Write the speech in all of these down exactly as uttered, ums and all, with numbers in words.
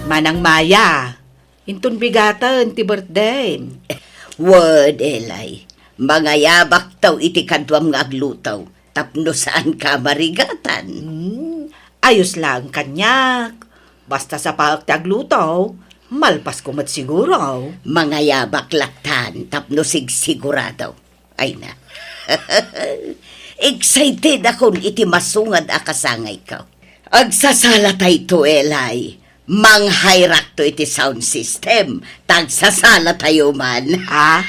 Manang Maya, inton bigaten ti birthday. Wen, Eli, mangayabakto iti kaduam nga agluto tapno saanka marigatan. Hmm, ayos laeng kaniak. Basta sapaek ti agluto, malpasko met siguro. Mangayabak lattan tapno sigsigurado. Ay na. Excited akon iti masungad a kasangayko. Agsasalatayto, Eli. Manghayrakto iti sound system. Tagsasalatayo man. Ah?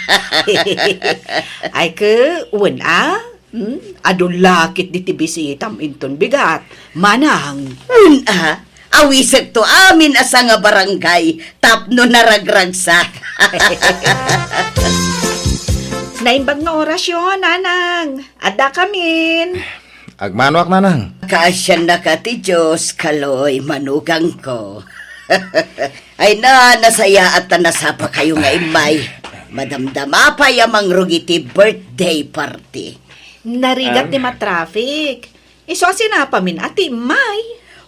Ay, ke, wen, ah? Hmm? Adu la ketdi ti bisitam inton bigat. Manang. Wen, ah? Awisekto amin a sanga barangay tapno naragragsak. Naimbag nga orasyo, Nanang. Addakamin. Agmanoak, Nanang. Kaasiannaka ti Dios, Kaloy, manugangko. Ay na, nasayaat ta nasapakayo nga immay. Madamdama pay a mangrugi ti birthday party. Narigat ti matraffic. Isu a sinapamin a ti immay.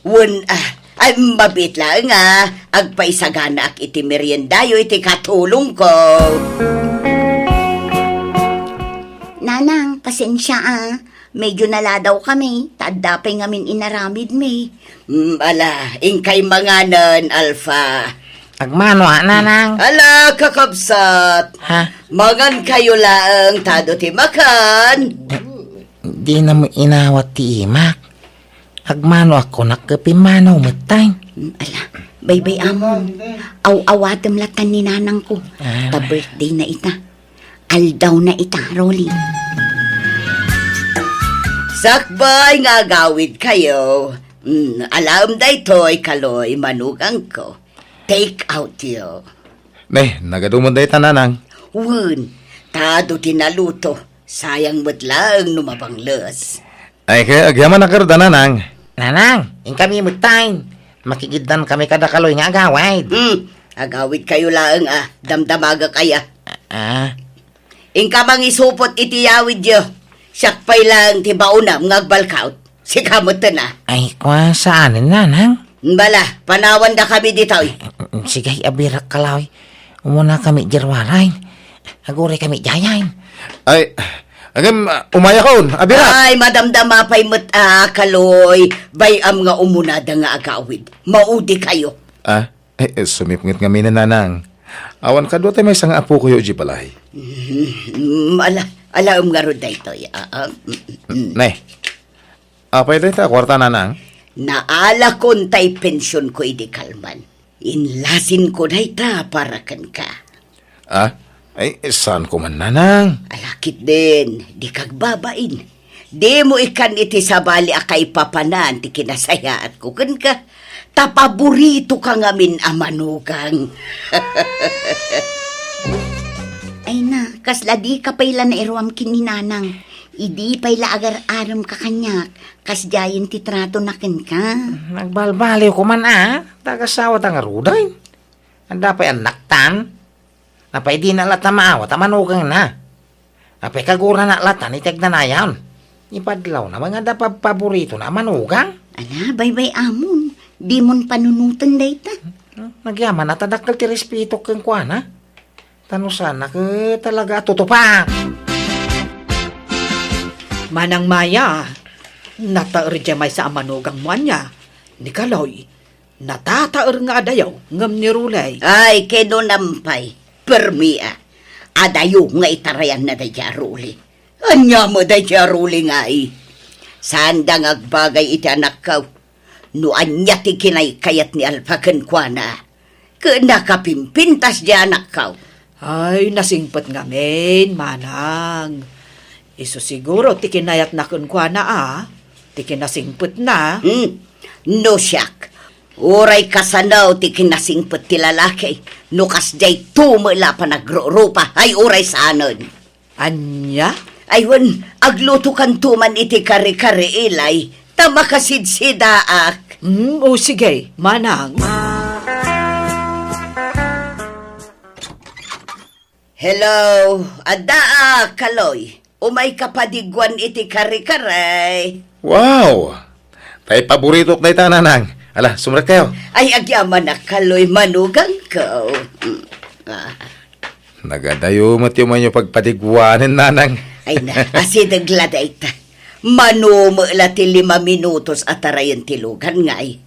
Wen, ah, ay, mabiit laeng a agpaisaganaak iti meriendayo iti katulongko. Nanang, pasensia, ah. Medyo naladawkami, ta adda pay ngamin inaramidmi. Mm, ala, inkay manganen, Alpha. Agmano, ah, Nanang? Ala, kakabsat. Ha? Mangankayo laeng ta adu ti makan. Dina met inawat ti imak. Agmanoak kunak ket pimmanaw metten. Mm, ala, baybay-amon. Aw-awatem lattan ni Nanangko. Ah. Ta birthday na ita. Aldaw na ita, Rolly. Sakbay nga agawidkayo. Mm, alaem daytoy, Kaloy, manugangko. Take out yo. Ne, nagadu met dayta, Nanang. Wen, ta adu ti naluto. Sayang met laeng no mabangles. Ay, ke, agyamanak ngarud a, Nanang. Nanang, inkami metten. Makigiddankami kada Kaloy nga agawid. Hmm, agawidkayo laeng a, damdamagak aya. Ah. Inka mangisupot iti yawidyo. Siak pay laeng ti baonam nga agbalkaut. Sika metten a. Ay, kua, saanen, Nanang? Bala, panawandakami ditoy. Sige, abirak, Kaloy. Umunakami diay ruarayen. Aguraykami diayen. Ay, agem, umayakon, abirak. Ay, madamdama pay met a, Kaloy. Bay-am nga umunada nga agawid. Maudikayo. Ah, eh, eh, sumipnget ngamin, Nanang. Awan kadua ti maysa nga apokoyo idiay balay. Mm, ala, alaem ngarud daytoy. Ah, ah, mm, mm. Ne, apay dayta a kuarta, Nanang? Naalakon tay pensionko idi kalman. Inlasinko dayta para kenka. Ah? Ay, saanko man, Nanang. Ala ketdin, dika agbabain. Dimo ikkan iti sabali a kaipapanan ti kinasayaatko kenka. Ta paboritoka ngamin a manugang. Ay na, kasla dika pay la nairuam ken ni Nanang. Idi pay la agar-aremka kaniak, kasdiayen ti tratona kenka. Nagbalbaliwko man a, ta agasawata ngaruden. Adda pay annaktan. Apay dina latta maawat a manugangna? Apay kagurana latta iti agnanayon? Ipadlawna nga adda pabpaboritona a manugang? Ala, baybay-amon. Dimon panunoten dayta. Hmm, nagyaman a ta dakkel ti respetok kenkuana. Ta no saan a ket talaga a tutupak. Manang Maya, nataer diay maysa a manugangmo ania? Ni Kaloy, natataer nga adayo ngem ni Ruley. Ay, kinunam pay, permi a. Adayo nga itarayanna daydiay a Ruley. Ania met daydiay a Ruley ngay? Saanda nga agbagay iti anakko. No ania ti kinaykayat ni Alfa kenkuana, ket nakapimpintas diay anakko. Ay, nasingpet ngamin, manang. Isu siguro ti kinayatna kenkuana a, ti kinasingpetna. Hmm. No siak, uray kasano ti kinasingpet ti lalaki, no kasdiay met la a panagrurupa, ay uray saanen. Ania? Ay, wen, aglutokanto man iti kare-kare, Eli, ta makasidsidaak. Hmm, o sige, manang. Hello, addaak, Kaloy. Umayka padigguan iti kare-kare. Wow! Tay paboritok dayta, Nanang. Ala, sumrekkayo. Ay, agyamanak, Kaloy, manugangko. Mm. Ah. Nagadayo met ti umayyo pagpadiguanen, Nanang. Ay na, asideg la dayta. Mano met la ti lima minutos a tarayen ti lugan ngay.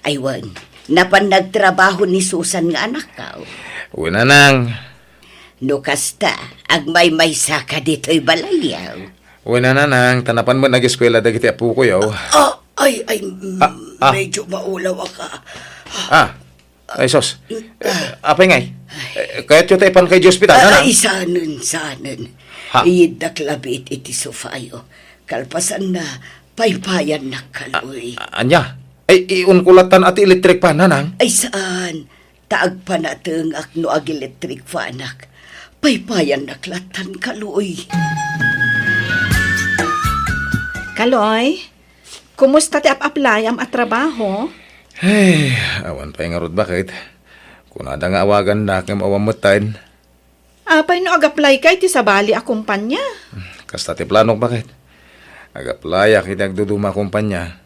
Ay wen, napan nagtrabaho ni Susan nga anakko. Wen, Nanang. No kasta, agmaymaysaka ditoy balayyo. Wen, Nanang, ta napan met nageskuela dagiti apokoyo. Ah, ay, ay, mm, Ah, ah. Medyo maulawaka. Ah, ay, sus. Eh, apay ngay? Eh, kayatyo ta ipankay iti ospital, Ah, Nanang? Ay, saanen, saanen. Ha? Iyiddak labi iti sofayo. Kalpasanna, paypayannak, Kaloy. Ah, ania? Ay, iunko lattan a ti electric fan, Nanang? Ay, saan? Ta agpanatengak no ag-electric fanak. Paypayannak lattan, Kaloy. Kaloy, kumusta ti ap-aplayam a trabaho? Ay, awan pay ngarud, baket. Kunada nga awagannak ngem awan metten. Apay no ag-apply ka iti sabali a kumpanya? Kasta ti planok, baket. Ag-applyak iti agduduma a kumpanya.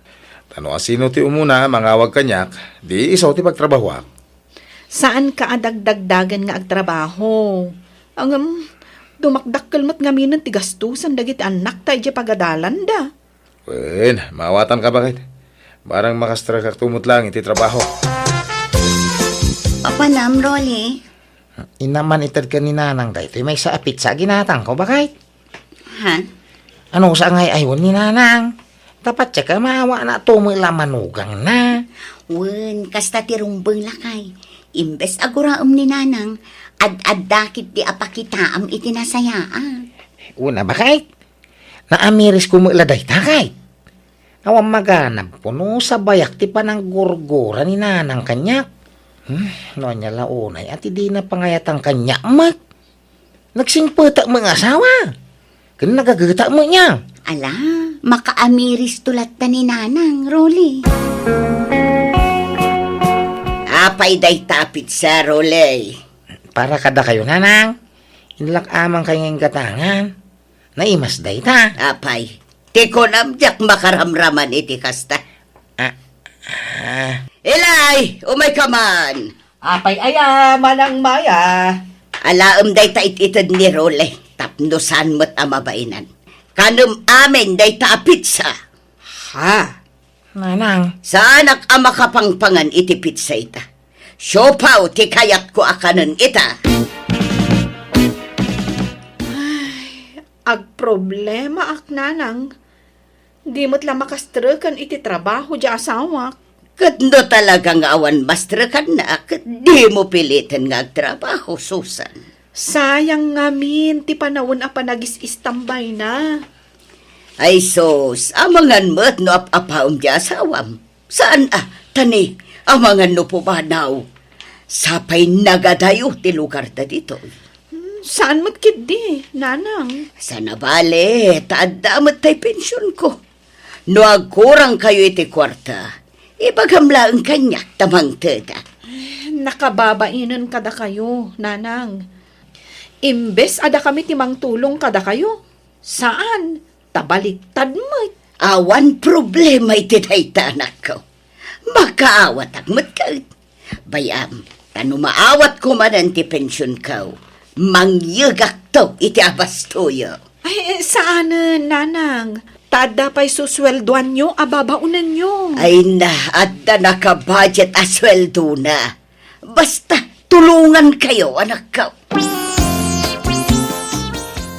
Ta no asino ti umuna a mangawag kaniak, di isu ti pagtrabahoak. Saanka a dagdagdagen nga agtrabaho. Ngem, dumakdakkel met ngaminen ti gastusan dagiti annakta idiay pagadalanda. Wen, maawatanka, baket. Barang makastrekakto met laeng iti trabaho. Apanam, Rolly? Inna man ited ken ni Nanang daytoy maysa a pizza a ginatangko, baket. Ha? Ano sa ngay aywan ni Nanang? Tapatsa ka maawana to met la manugangna. Wen, kasta ti rumbeng lakay. Imbes a guraem ni Nanang, ad-adda ketdi a pakitaam iti nasayaat. Una, baket. Naamirisko met la dayta, kay. Awan maganabko no sabayak ti pananggurgura ni Nanang kaniak. Hmm, no ania la unay a ti dina pangayatan kaniak met. Nagsingpetak met nga asawa. Ken nagagetak met nia. Ala, makaamiristo latta ni Nanang, Rolly. Apay dayta a pizza, Rolly? Para kadakayo, Nanang. Inlak-aman kay nga inggatangan. Naimas dayta. Apay, ti kunam diak makaramraman iti kasta. Ah, ah. Ilay, umayka man. Apay aya, Manang Maya? Alaem dayta it-ited ni Role, tapno saan met a mabainan. Kanem amin dayta a pizza. Ha? Nanang. Saanak a makapangpangan iti pizza ita. Siopaw ti kayatko a kanen ita. Ay, agproblemaak, Nanang. Di met la makastreken iti trabaho diay asawak. Ket no talaga nga awan mastrekanna, ket dimo piliten nga agtrabaho, Susan. Sayang ngamin ti panawen a panagis-istambayna. Ay sus, amangan met no ap-apaem ti asawam. Saan a, ta ni, amangan no pumanaw. Sapay nagadayo ti lugarda ditoy. Hmm, saan met ketdi, Nanang? Sana bale, ta adda met tay pensionko. No agkurangkayo iti kuarta, ibagam laeng kaniak ta mangteda. Eh, nakababainen kadakayo, Nanang. Imbes a dakami ti mangtulong kadakayo, saan, ta baliktad met. Awan problema iti dayta, anakko. Makaawatak met ket. Bay-am, ta no maawatko manen ti pensionko, mangyegakto iti abastoyo. Ay, eh, saanen, Nanang. Ta adda pay susueldoanyo a babaonenyo. Ay na, adda nakabudget a sueldona. Basta, tulongankayo, anakko.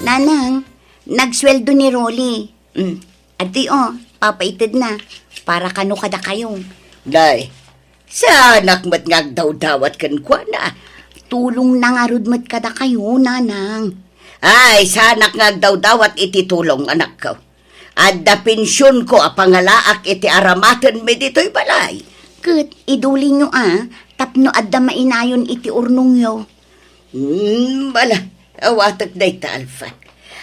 Nanang, nagsueldo ni Rolly. Mm. Adtoy, o, papaitedna. Para kano kadakayo. Nay, saanak met nga agdawdawat kenkuana. Tulongna ngarud met kadakayo, Nanang. Ay, saanak nga agdawdawat iti tulong, anakko. Adda pensionko a pangalaak iti aramatenmi ditoy balay. Ket idulinyo a, tapno adda mainayon iti urnongyo. Hmm, bala, awatek dayta, Alfa.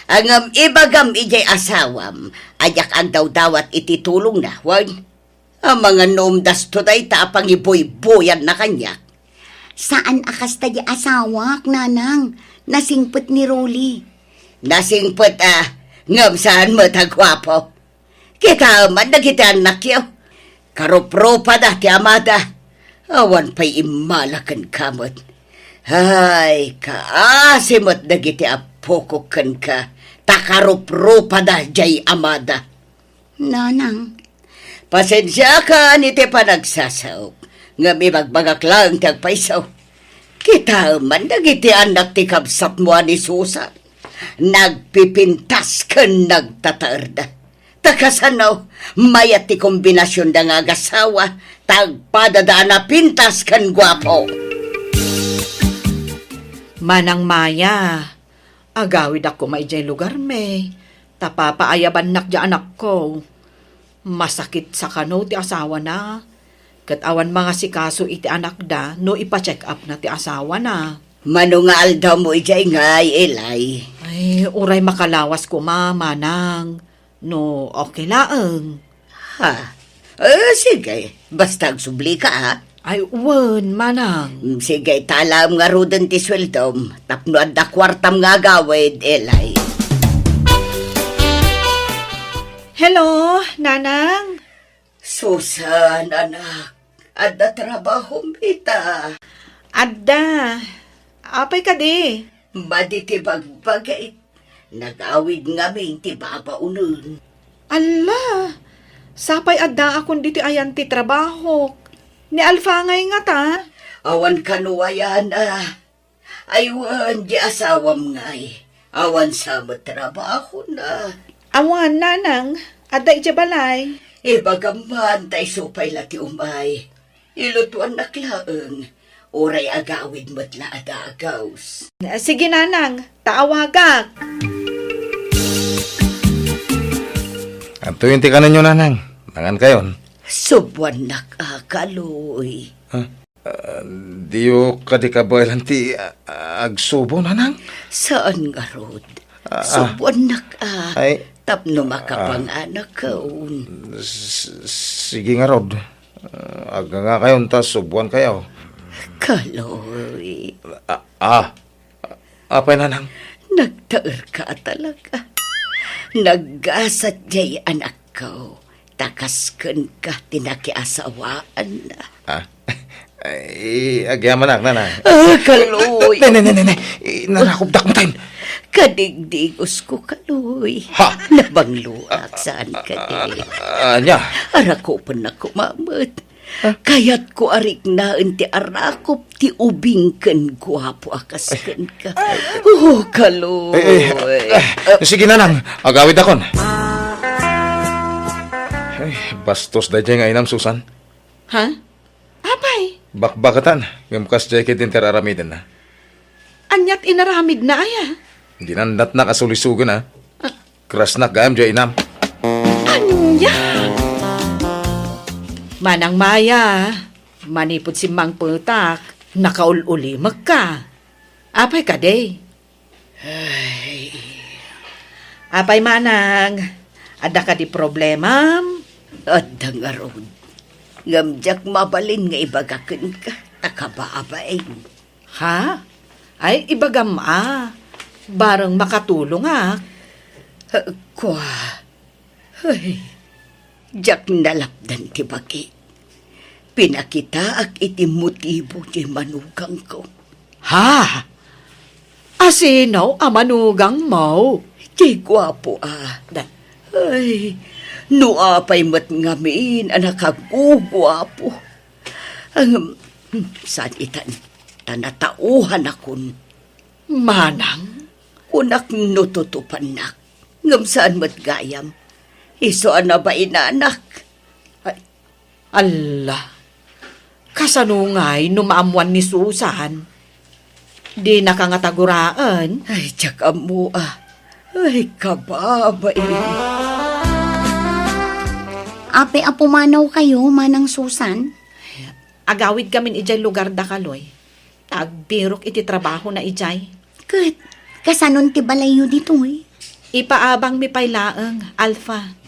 Ngem ibagam idiay asawam a diak agdawdawat iti tulongna, wen? Amangan no umdasto dayta a pangibuybuyanna kaniak. Saan a kasta di asawak, Nanang. Nasingpet ni Rolly. Nasingpet a, ngem saan met a guapo. Kitaem man dagiti annakyo. Karuprupada ti amada. Awan pay immala kenka met. Ay, kaasi met dagiti appokok kenka, ta karuprupada jay amada. Nanang. Pasensiakan iti panagsasaok, ngem ibagbagak laeng ti agpayso. Kitaem man dagiti annak ti kabsatmo a ni Susan. Nagpipintas ken nagtataerda. Ta kasano, mayat ti kombinasionda nga agasawa, ta agpadada a napintas ken guapo. Manang Maya, agawidak koma idiay lugarmi, ta papaayabannakdiay anakko. Masakit sa kano ti asawana, ket awan mangasikaso iti anakda no ipa-check-upna ti asawana. Mano nga aldawmo idiay ngay, Eli? Ay, uray makalawas koma, manang. No, okay laeng. Ha? Eh, sige. Basta agsublika, ha? Ay, wen, manang. Mm, sige, talaem ngaruden ti sueldom. Tapno adda kuartam nga agawid, Eli. Hello, nanang? Susan, anak. Adda trabahom ita? Adda. Apay kadi? Madi ti bagbagik. Nagawid ngamin ti babaonen. Alla! Sapay addaakon ditoy ayan ti trabahok. Ni Alfa ngay ngata? Awan kano ayan a. Ay wen, di asawam ngay. Awan sa met trabahona. Awan, nanang. Adda idiay balay. Ibagam man, ta isu pay la ti umay. Ilutuannak laeng. Uray agawid met la a dagus. Sige, nanang. Ta awagak. Adtoyen ti kanenyo, nanang. Mangankayon. Subuannak a, Kaloy. Ha? Ah, diyo kadi kabaelan ti, ah, agsubo, nanang? Saan ngarud. Ah, ah. Subuannak a, ay, tapno ah, makapanganakon. S-, sige ngarud. Ah, agngangakayon ta subuankayo. Kaloy. Ah, ah. Apay, nanang? Nagtaerka a talaga. Naggasat jay anakko. Ta kas kenka ti nakiasawaanna. Ah? Ay, agyamanak, nanang. Ah, Kaloy. Ne, ne, ne, ne, ne. Inarakupdak mo tayo. Kadigdigosko, Kaloy. Ha? Nabangloak, saan kadi? Ah, ah, ania? Arakupennak koma met. Ah? Kayatko a riknaen ti arakop ti ubing ken guapo a kas kenka. Oh, Kaloy. Eh, eh, eh, sige, nanang. Agawidakon. Ay, bastos daydiay nga inam, Susan. Ha? Apay? Bakbaketan, ngem kasdiay ket inter aramidenna. Aniat inaramidna aya? Dinannatnak a sulisogen, a. Ah. Krasnak gayam diay inam. Ania? Manang Maya, manipud simmangpetak, nakaul-ulimekka. Apay kadi? Ay. Apay, manang, adda kadi problemam? Adda ngarud. Ngem diak mabalin nga ibaga kenka, ta kababain. Ha? Ay, ibagam a. Bareng makatulongak. Eh, kua. Ay, diak nalapdan ti bagi. Pinakitaak iti motibo ti manugangko. Ha? Asino a manugangmo? Ti guapo a. Da- Ay, no apay met ngamin a nakaguguapo. Ang, saan itan, ta natauhanakon. Manang? Kunak no tutupannak. Ngem saan met gayam. Isu a nabainanak. Ay, alla. Kasano ngay no maammuan ni Susan? Dinaka ngata guraen? Ay, diak ammo a. Ay, kababain. Apay a pumanawkayo, Manang Susan? Agawidkamin idiay lugarda, Kaloy. Ta agbirok iti trabahona idiay. Ket, kasanon ti balayyo ditoy? Ipaabangmi pay laeng, Alfa.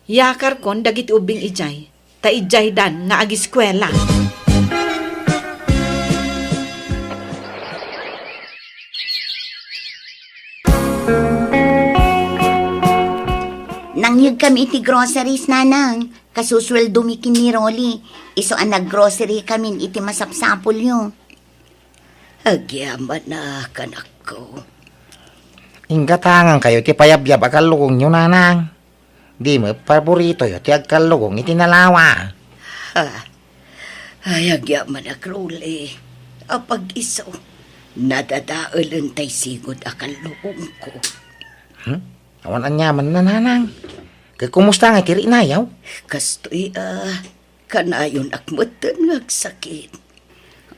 Yakarkon dagiti ubbing idiay, ta idiaydan nga agiskuela. Nangyegkami iti groceries, Nanang. Kasusueldomi ken ni Rolly, isu a naggrocery kamin iti masapsapulyo. Agyamanak, anakko. Inggatangankayo ti payabyab a kallugongyo, nanang. Di met paboritoyo ti agkallugong iti nalawa. Ha? Ay, agyamanak, Rolly. Apag-isu, nadadaelen tay sigud a kallugongko. Hmm? Awan aniamanna, nanang. Ket kumusta ngay ti rinayaw? Kastoy, ah, kanayonak metten nga agsakit.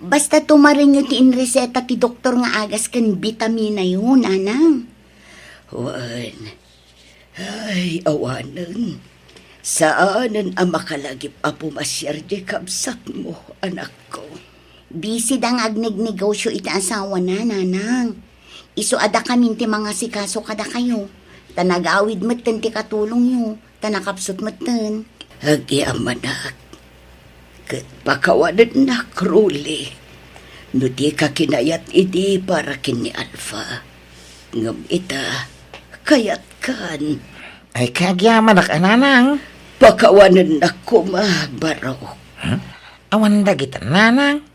Basta tumarenyo ti inreseta ti doktor nga agas ken bitaminayo, nanang. Wen, ay, awanen. Saanen a makalagip a pumasiar diay kabsatmo, anakko. Busy da nga agnegnegosyo iti asawana, nanang. Isu a dakamin ti mangasikaso kadakayo, ta nagawid metten ti katulongyo, ta nakapsut metten. Agyamanak, ket pakawanennak, Rolly, no dika kinayat idi para ken ni Alpha. Ngem ita, kayatkan. Ay, kagyamanak a, nanang. Pakawanennak koma, barok. Hmm? Awan dagita, nanang.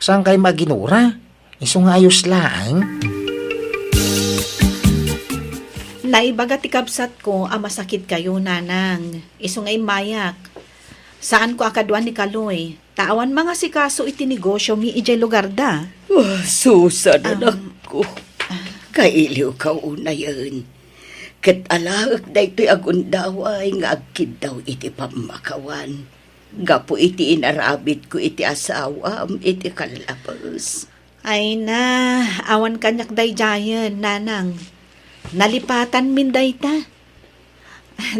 Saan kay maginura? Isu nga ayos laeng. Naibaga ti kabsatko a masakitkayo, nanang. Isu nga immayak. Saanko a kadua ni Kaloy, ta awan mangasikaso iti negosyomi idiay lugarda. Ah, Susan, Am, anakko. Kailiwka unayen. Ket alaek daytoy a gundaway nga agkiddaw iti pammakawan. Gapu iti inaramidko iti asawam iti kallabes. Ay na, awan kaniak daydiayen, nanang. Nalipatanmin dayta.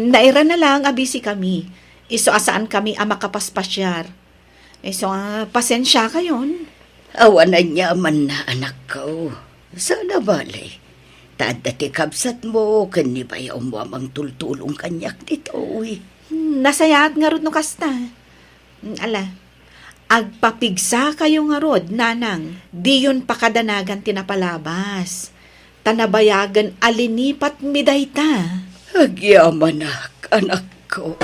Nairana laeng a busy kami. Isu a saan kami a makapaspasiar. Isu a pasensiakayon. Awan aniamanna, anakko. Saan a bale. Ta adda ti kabsatmo ken ni bayawmo a mangtultulong kaniak ditoy. Hmm, nasayaat ngarud no kasta. Hmm, ala, agpapigsakayo ngarud, nanang. Diyon pakadanagan ti napalabas. Ta nabayagen a linipatmi dayta. Agyamanak, anakko.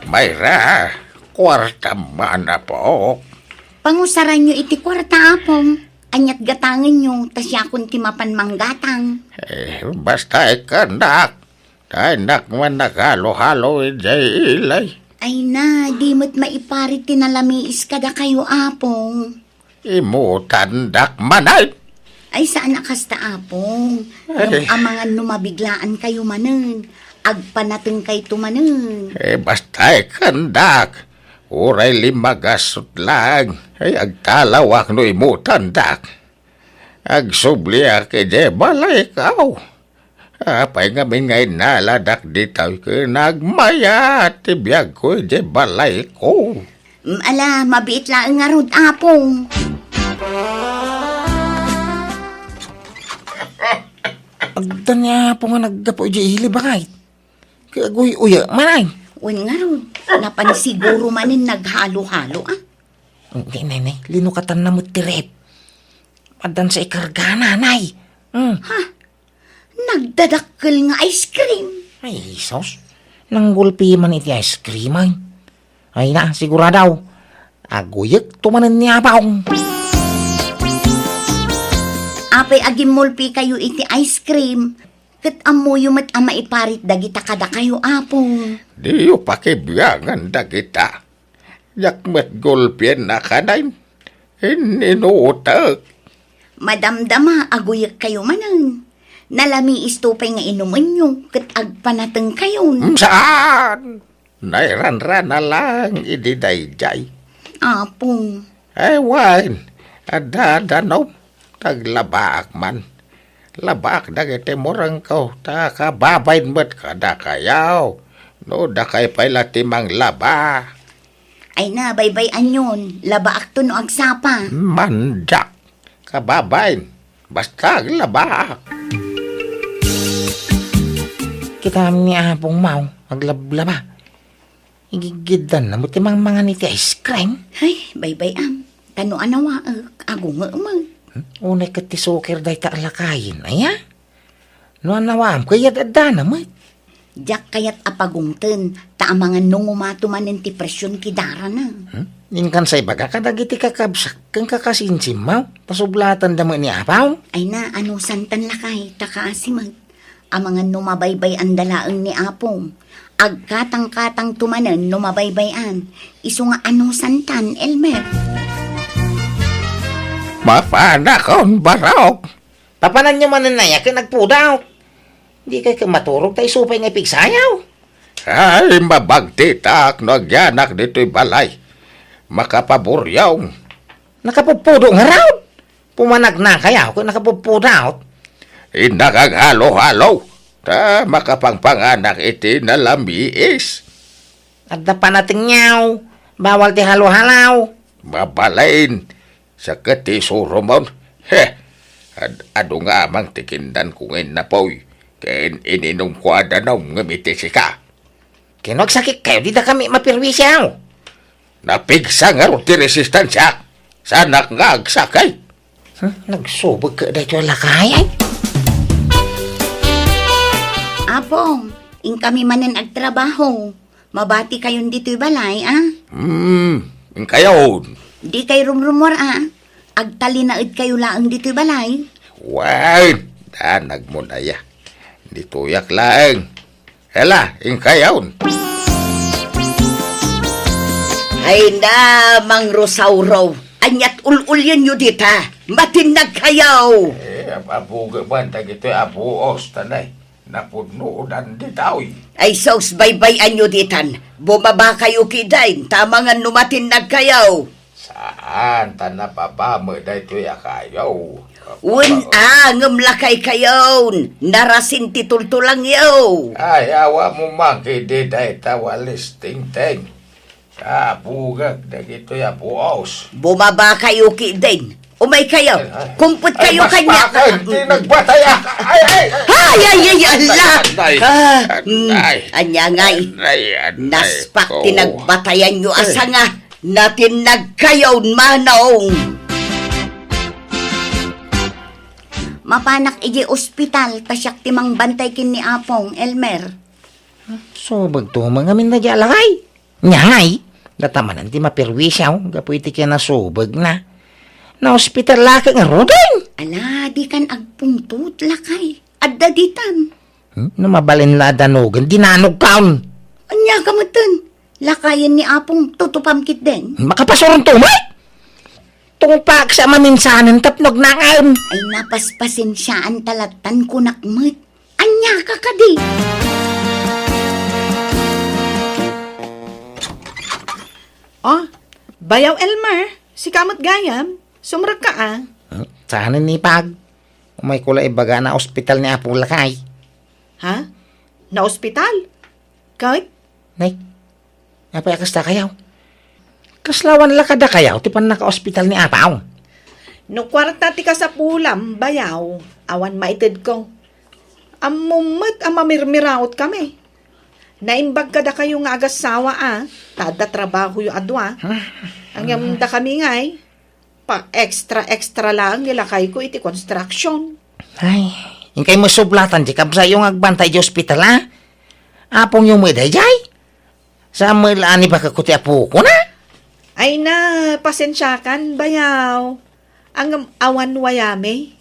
Mayra, kuartam man, apok. Pangusaranyo iti kuarta, apong. Aniat gatangenyo, ta siakon ti mapan manggatang. Eh, basta ikkannak. Daynak man naghalo-halo idiay ilay. Ay na, di met maiparit ti nalamiis kadakayo, apong. Imutandak manen. Ay, saan a kasta, apong. Ay. Ngem amangan no mabiglaankayo manen. Agpanatengkayto manen. Eh, basta ikkannak. Uray limagasut laeng. Ay, agtalawak no imutandak. Agsubliak idiay balayko. Apay ngamin nga innaladak ditoy ken nagmayat ti biagko idiay balayko? Mm, ala, mabiit laeng ngarud, apong. Adda ni apong nga naggapu idiay ili, bakay. Kaguy-uya, manay. Wen ngarud, napan siguro manen naghalo-halo, ah. Nay, nay, nay, linukatanna met ti ref. Addan sa ikargana, nay. Hmm. Ha? Nagdadakkel nga ice cream. Ay, sus. Nanggulpi man iti ice cream, ay. Ay na, sigurado. Aguyek to manen ni Apong. Apay agimmulpikayo iti ice cream? Ket ammoyo met a maiparit dagita kadakayo, Apong. Diyo pakibiangan dagita. Diak met gulpien a kanayon. Inninutek. Madamdama, aguyekkayo manen. Nalamiisto pay nga inumenyo, ket agpanatengkayon. Saan? Nairanrana lang idi daydiay. Apong. Ay, wen, adda danum. Taglabaak man. Labaak dagiti murengko, ta kababain met kadakayo. No dakay pay la ti manglaba. Ay na, baybay-anyon, labaakto no agsapa. Mandiak, kababain, basta aglabaak. Kitam ni Apong Mau, aglablaba. Igigiddan na mo ti mangmangan iti ice cream. Ay, baybay-am. Tano a nawaek, agungemek. Hmm? Unay ket ti suker dayta a lakayen, aya? No anawaam, kayat addana met. Diak kayat a pagungten, ta amangan no ngumato manen ti presyon ti darana. Hmm? Inkan sa ibaga kadagiti kakabsat ken kakasinsimmaw, ta sublatanda met ni Apaw. Ay na, anusantan lakay, ta kaasi met. Amangan no mabaybay-anda laeng ni Apong. Agkatangkatangto manen no mabaybay-an. Isu nga anusantan, Elmer. Mapanakon, barok. Papananyo manen aya ken agpudot. Dikay ket maturog ta isu pay nga ipigsayaw. Ay, mabagtitak no agyanak ditoy balay. Makapaburiaw. Nakapupudot ngarud. Pumanagnakayaw ket nakapupudot. Innak aghalo-halo, ta makapangpanganak iti nalamiis. Adda panatengngaw, bawal ti halo-halo. Mabalin, sakit ti isurumon. He, ad-, adu nga amang ti kindan ko ngayon napoy, ken ininom ko a danum ngem iti sika. Ken no agsakit kayo, dida kami mapirwisiaw. Napigsa ngarud ti resistensiak. Saanak nga agsakit. Hmm, nagsubek ka daytoy a lakay, ay? Apong, inkami manen agtrabaho. Mabati kayon ditoy balay, a? Hmm, inkayon. Di kay rumrumor, a? Agtalinaed kayo laeng ditoy balay. Wen, danag mo na ya. Ditoyak laeng. Ela, inkayon. Ay na, Mang Rosauro. Aniat ul-ulyenyo dita? Matinnag kayo. Eh, ap-, abuga man dagitoy a buos, tanay. Napudno udan ditoy. Ay sus, baybay-anyo ditan. Bumaba kayo kidin, ta amangan no matinnag kayo. Saan, ta nababa met daytoy a kayo. Wen a, ngem lakay kayon. Narasin ti tultulangyo. Ay, awa mo man kidi dayta walis tingteng. Sabugak dagitoy a buos. Bumaba kayo kidin. Umay kayo. Ay, ay. Kumpot kayo kanya. Ay, mas bakal, di nagbatay, ah. Ay, ay. Ay, ay, ay, ala. Anay. Ah, mm, anay. Anya ngay. Anay, anay. Naspak ti nagbatayan yo a sanga. Natinnag kayo, manong. Mapanak iti ospital, ta siak ti mangbantay ken ni Apong, Elmer. Subagto man ngamin na di alakay. Nya ngay, datamanan ti mapirwisiaw, gapu iti kinasubagna. Naospital la ket ngaruden. Ala, dikan agpungtot, lakay. Adda ditan. Hmm? No mabalin la a danugen, dinanogkan. Anya ka metten? Lakayen ni Apong tutupam ketdin. Makapasuron to met? Tungpak sa maminsanen tapno agnangaem. Ay, napaspasensiaan ta lattan kunak met. Anya ka kadi? Oh, Bayaw Elmer, sika met gayam. Sumrek ka, a. Hmm? Saan ni Pag? Umay ko la ibaga a naospital ni Apong lakay. Ha? Naospital? Ket? Nay, apay a kasta kayaw? Kasla awan la kadakayaw ti pannakaospital ni Apong? No kuarta ti kasapulam, Bayaw, awan maitedko. Ammom met a mamirmiraot kami. Naimbag kadakayo nga agassawa a, ta adda trabahoyo a dua. Ngem dakami ngay, pa-extra-extra laeng ni lakayko iti construction. Ay, inkay met sublatan ti kabsatyo nga agbantay iti ospital, a? Apongyo met daydiay? Saan met la a nibagakko ti apokon, a? Ay na, pasensiakan, Bayaw. Ngem awan wayami.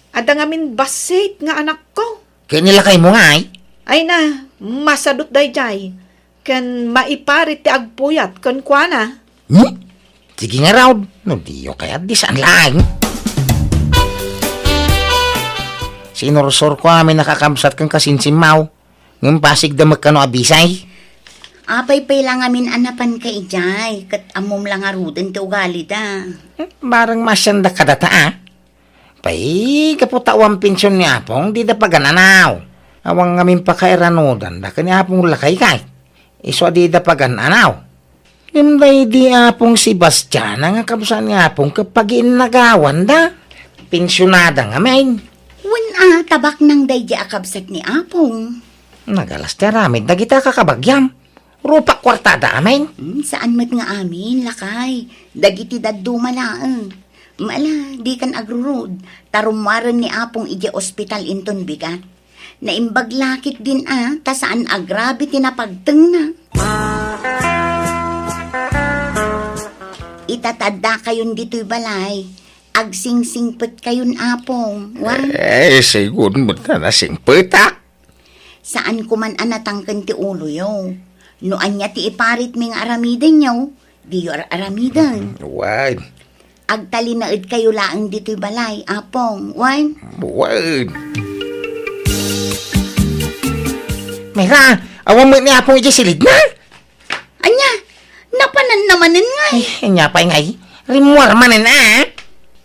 Adda ngamin bassit nga anakko. Ket ni lakaymo ngay? Ay na, masadut daydiay. Ken maiparit ti agpuyat kenkuana. Hmm? Sige ngarud, no diyo kayat, di saan laeng. Sinursurko amin a kakabsat ken kasinsimmaw. Ngem pasigda met kano a bisay? Apay pay la ngamin a napanka idiay, ket ammom la ngaruden ti ugalida. Hmm, bareng maasianda kadata, a? Pay, gapu ta awan pension ni Apong, dida pagan-anaw. Awan ngamin pakairanudanda ken ni Apong lakay kay. Isu a dida pagan-anaw. Ngem daydi Apong Sebastiana nga kabsat ni Apong ket pagiinnagawanda. Pensionada ngamin. Wen a, tabaknang daydi a kabsat ni Apong. Nagalas ti aramid dagita a kakabagiam. Rupak kuartada amin. Hmm, saan met nga amin, lakay. Dagiti dadduma laeng. Ala, dikan agrurud. Ta rummuaren ni Apong idiay ospital inton bigat. Naimbag la ketdin a, ta saan a grabe ti napagtengna. Ita ta addakayon ditoy balay, agsingsingpetkayon, Apong. Wen? Eh, sigun met ta nasingpetak. Saanko man a natangken ti uloyo. No ania ti iparitmi nga aramidenyo, diyo ar-aramiden. Wen. Agtalinaedkayo laeng ditoy balay, Apong. Wen? Wen. Mayra, awan met ni Apong idiay silidna? Ania? Napananna manen ngay? Ay, ania pay ngay? Rimmuar manen, a?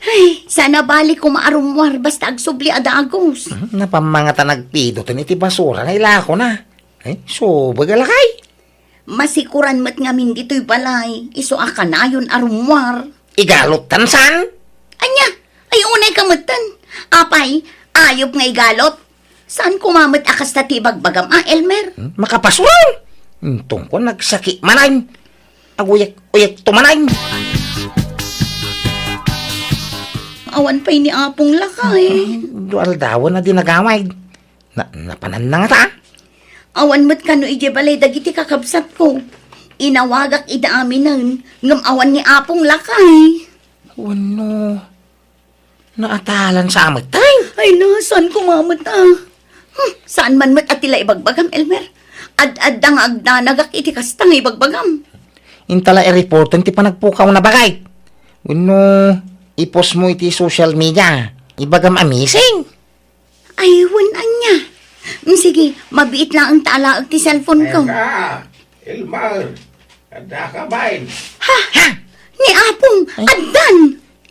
Ay, saan a bali koma a rummuar basta agsubli a dagus. Hmm, napammangatan agpidoten iti basura nga ilakona. Ay, subeg a lakay. Masikuran met ngamin ditoy balay, isu a kanayon a rummuar. Igalot tan saan? Ania? Ay, unay ka metten. Apay, ayup nga igalot. Saan koma met a kasta ti ibagbagam a, Elmer? Hmm? Makapasuron! Intong ko nagsaki manen. Aguyek-uyek to manen. Awan pay ni Apong Lakay. Hmm, dua aldawen a di nagawid. Na, napananna ngata? Awan met kano idiay balay dagiti kakabsatko. Inawagak ida aminen, ngem awan ni Apong Lakay. Wenno, naatalan sa met, ay? Ay na, saan koma met a? Hmm, saan man met a ti la ibagbagam, Elmer? Ad-adda nga agdanagak iti kasta nga ibagbagam. Inta la i-reporten ti panagpukawna, baket. Wenno, i-post mo iti social media. Ibagam a missing. Ay, wen ania. Mm, sige, mabiit laeng ta alaek ti cellphone ko. Eka, Elmer, adda ka bain? Ha? Ha? Ni Apong, Ay. Addan!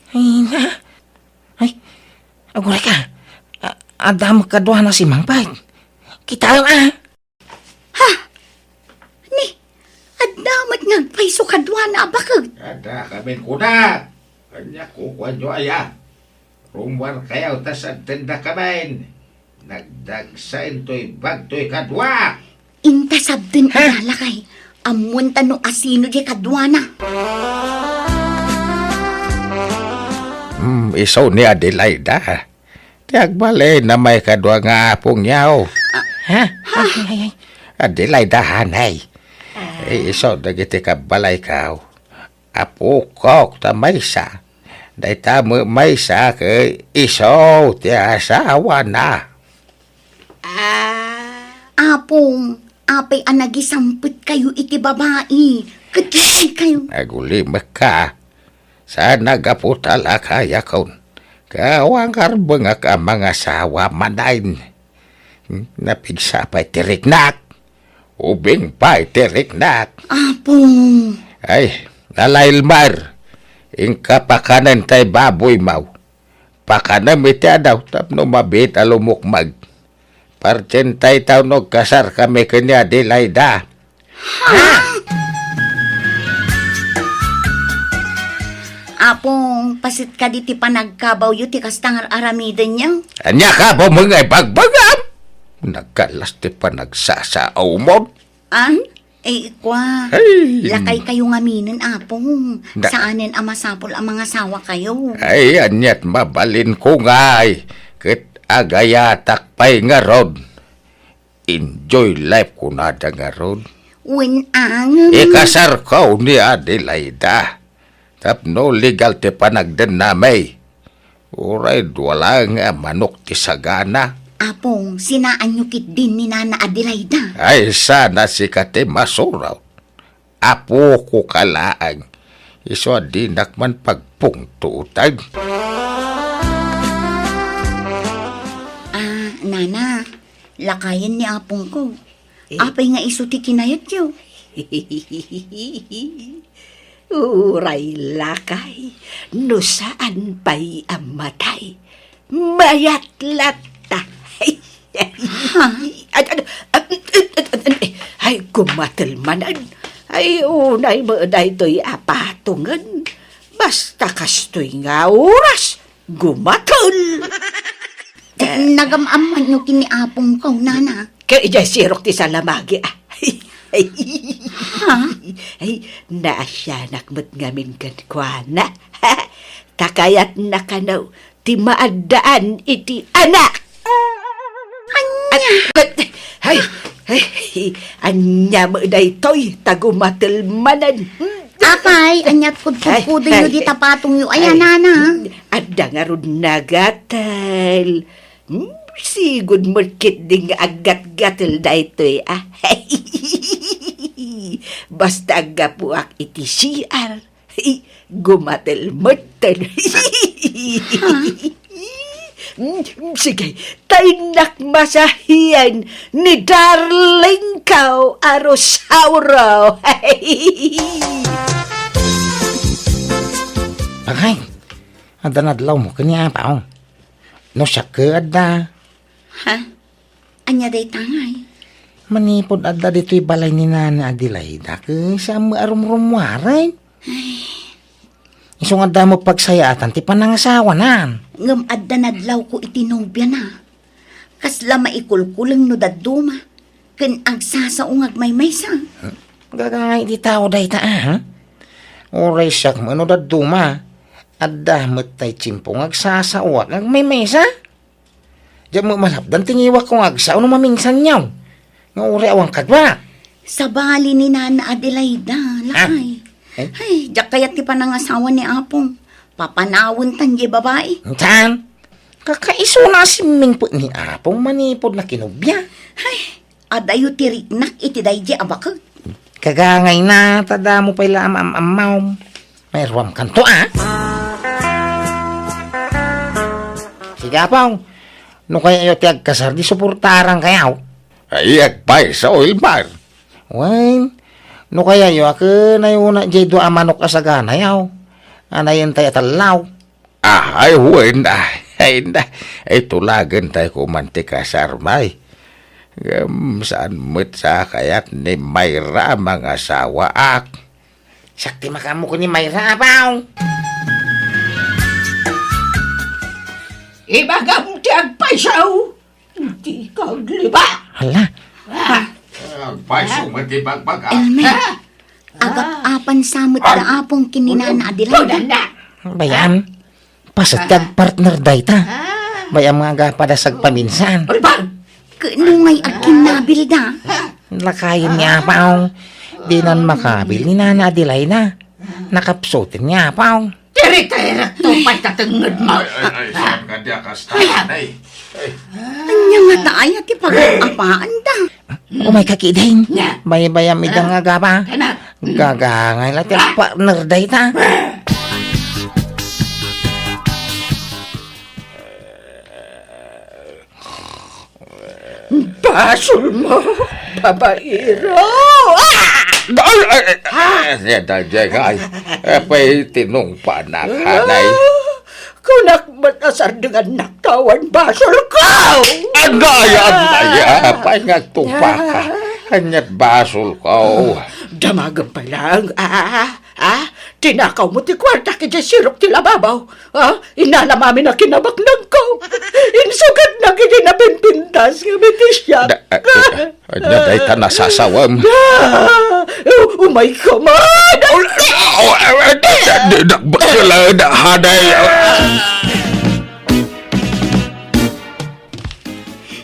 Ay, na. Ay, aguray ka. A-, adda met kaduana si Mangpet. Kitaem, a. Ha? Ni, adda met nga agpayso kaduana a baket. Adda kamin kuna. Ania kukuanyo aya? Rummuarkayo ta sabtenda kamin. Nagdagsa intoy bagtoy kadua. Inta sabten Ha? Ida, lakay. Ammoen ta no asino di kaduana. Hmm, isu ni Adelaida. Ti agbalin a maikadua nga apongyo. Ha? Ay, ay, ay. Adelaida, hanay. Ah. Eh, isu dagiti kabbalayko. Apokok ta maysa. Dayta met maysa ket isu ti asawana. Ah. Apong, apay a nagisampetkayo iti babai? Ket kayo. Agulimekka. Saan a gapu ta lakayakon. Ket awan karbengak a mangasawa manen. Hmm, napigsa pay ti riknak. Ubing pay ti riknak. Apong. Ay, nalailmar. Inka pakanen tay baboymo. Pakanem iti adaw tapno mabiit a lumukmeg. Partien tay taw no agkasarkami ken ni Adelaida. Ha? Apong, paset kadi ti panagkabawyo ti kasta nga ar-aramidenyo? Ania kabawmo nga ibagbagam? Nagkallas ti panagsasaawmon. An? Ay, ikwa. Ay. Lakaykayo ngaminen, Apong. Na- Saanen a masapul a mangasawakayo. Ay, aniat mabalinko ngay. Ket agayatak pay ngarud. Enjoy life kunada ngarud. Wen, angem. Ikasarko ni Adelaida. Tapno legal ti panagdennami. Uray dua laeng a manok ti sagana. Apong, sinaanyo ketdin ni Nana Adelaida? Ay, saan a sika ti masurot. Apoko ka laeng. Isu a dinak man pagpungtoten. Ah, Nana, lakayen ni apongko. Eh. Apay nga isu ti kinayatyo? Uray lakay, no saan pay a matay, mayat latta. Ha? Ad-, ad-, ad-, ad-, ad-, ad-, ay, gumatel manen. Ay, unay mo daytoy a patongen. Basta kastoy nga oras, gumatel. Nagam-ammanyo ken ni apongko, Nana. Ket idiay sirok ti salamagi, a. Ha? Ay, naasianak met ngamin kenkuana. Ta kayatna kano ti maaddaan iti anak. Ania? Ay, ay, ay, ania met daytoy, ta gumatel manen. Apay, ania't kudkudkudonyo dita patongyo? Ay, nana. Adda ngarud nagatel. Hmm, sigud met ketdi nga aggatgatel daytoy, a. Basta aggapuak iti C R. Gumatel metten. Ha? Mm, sige, ta innak masahian ni darling ko a Rosauro. Agay, adda nadlawmo ken ni Apo. No siak ket adda. Ha? Ania dayta ngay? Manipud adda ditoy balay ni Nana Adelaida, ket saan met a rumrumuaren? Ay. Isu nga adda met pagsayaatan ti panangasawanan. Ngem adda nadlawko iti nobiana. Kasla maikulkuleng no dadduma, ken agsasao nga agmaymaysa. Gagangay ti tao dayta, a, ha? Uray siak met no dadduma, adda met tay tiempo nga agsasaoak nga agmaymaysa. Diak met malapdan ti ngiwakko nga agsao no mamingsanyo. Nga uray awan kaduak. Sabali ni Nana Adelaida, lakay. Eh? Ay, diak kayat ti panangasawa ni Apong. Papanawen tan di babai. Saan? Kakaisuna a simmingpet ni Apong manipud nakinubia. Ay, adayo ti riknak iti daydi a baket. Kagangayna, ta damo pay la am-am-ammawm. Mairuamkanto, a? Sige, Apong. No kayayo ti agkasar, di suportaran kayaw. Ay, agpayso, Elmar. Wen, no kayayo, a ken ayuna diay dua a manok a saganayaw. Anayen tay a tallaw. Ah, ay, wen, ay, ay, na, ay, tulagen tayo kuman ti kasarmay. Ngem saan met sa kayat ni Mayra a mangasawaak? Siak ti makaammo ken ni Mayra, Apo. Ibagam ti agpayso, di ka agliba. Hala. Ah. Agpayso met ti bagbaga. Elmer, ah, agap-apan sa met da Apong ken ni Nana Adelaida. Bayan. Paset ti agpartner dayta. Ah. Bay-am nga agapada sagpaminsan. Ay, bang! Ket no ngay agkinnabilda? Lakayen ni Apo. Dinan makabil ni Nana Adelaida. Nakapsuten ni Apo. Tiri-tiri to pay tatengnged mo. Ay, ay, ay, saan ka di akasta, ay? Ay. Ania nga ta aya ti pagap-apaanda? Umayka ketdin. Nya. Baybayam ida nga agapa. Kana. Gagangay la ti agpartner dayta. Basol mo, babaero! Ah! Ay, ay, ay, ay, ay, ay, ay, ay, apay tinungpanak, hanay. Kunak met a sardengannak ta awan basolko! Agayam, ay, apay nga agtungpaka? Ania't basolko? Damagem pay laeng, ah, ah, tinakawmo ti kuartak idiay sirok ti lababo, ah, inanam amin a kinabaknangko. Insugatnak idi napinpintas nga mitisiak. Da-, ah, ah, Ania dayta nasasawem? Da! U-, umayka man! Oh, oh, oh, oh, da-, da-, da-, bakla, da-, haday.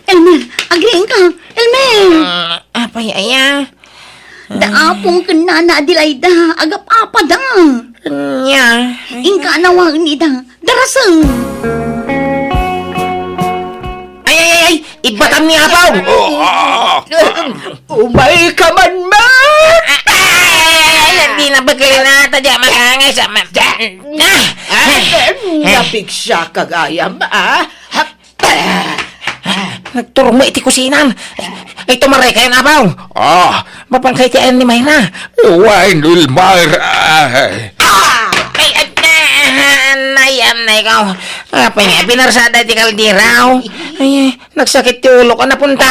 Elmer, agriingka! Elmer! Ah, apay aya? Da Apong ken Nana Adelaida, agap-apada. Ania? Inka a nawaen ida. Darasem! Ay, ay, ay, ay! Ibbatam ni Apo! Oh, ah, ah. Umayka man met! Ay, ay, ay, di na bagay na ata, di makangay sa ma-, ah! Ah, napigsa ka gayam, ah? Nagturong mo iti kusinan. Ay, tumaray kayo, Apo. Ah, Mapangkay ti ayan ni Mayra. Wen, Elmer, ay. Ah! Ay, ay, ah, anay, anay ko. Apay nga, pinarsada ti kaldero. Ay, nagsakit ti ulo ko, napunta.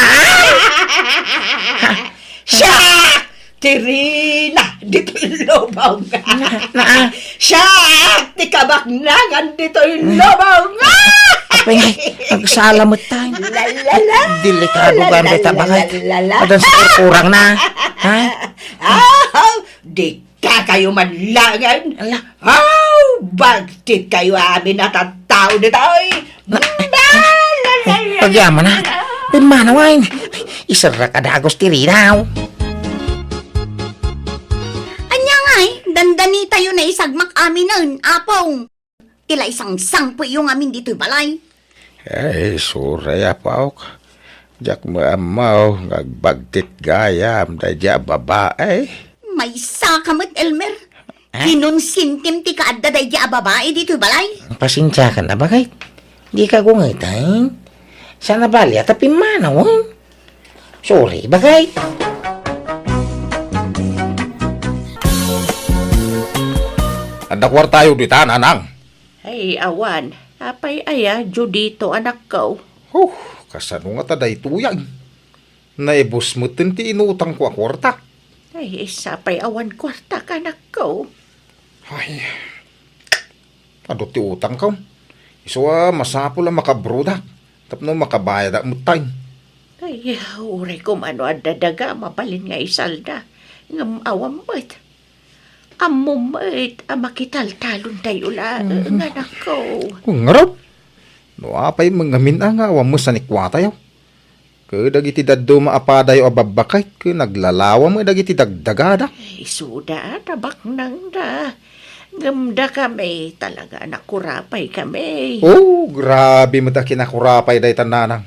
Siak ti rina ditoy lubong. Na, na, ah. Siak ti kabaknangan ditoy lubong. Apay nga, nagsala met tayo. La, la, la. Delikado la, ganda la, ita la, bagay. La, la, la. Adan sa kurkurang na. Ha? Ah, di ka kayo manlangan. Ala. Aw, bagtit kayo amin a tattao ditoy. Na, la, la, la, la, pagyaman na. La. Ken manawen, iserrek a dagus ti ridaw. Ania ngay, dandanitayo naisagmak aminen, Apo. Ti la isangsangpetyo ngamin ditoy balay. Ay, sorry, Apo. Diak met ammo nga agbagtit gayam daydi a babai. Maysaka met, Elmer. Ah? Kinonsintim ti kaadda daydi a babai ditoy balay. Pasensiakan a, baket. Dika gungeten. Saan a bali a ta pimmanawen. Sorry, baket. Adda kuartayo dita, nanang? Ay, awan. Apay aya, Judito, anakko? Huh, kasano ngata daytoy a? Naibus metten ti inutangko a kuarta. Ay, sapay awan kuarta, anakko. Ay, adu ti utangko. Isu a masapul a makabrodak tapno makabayadak metten. Ay, uray koma no adda daga, mabalin nga isalda. Ngem awan met. Ammom met a makitaltalontayo laeng, Mhm. anakko. Ngarud, no apay met ngamin a nga awan met sanikuatayo. Ket dagiti dadduma a padayo a babbaket ket naglalawa met dagiti dagdagada. Isuda, tabaknangda. Ngem dakami, talaga a nakurapay kami. Oh, grabe met a kinakurapay dayta, nanang.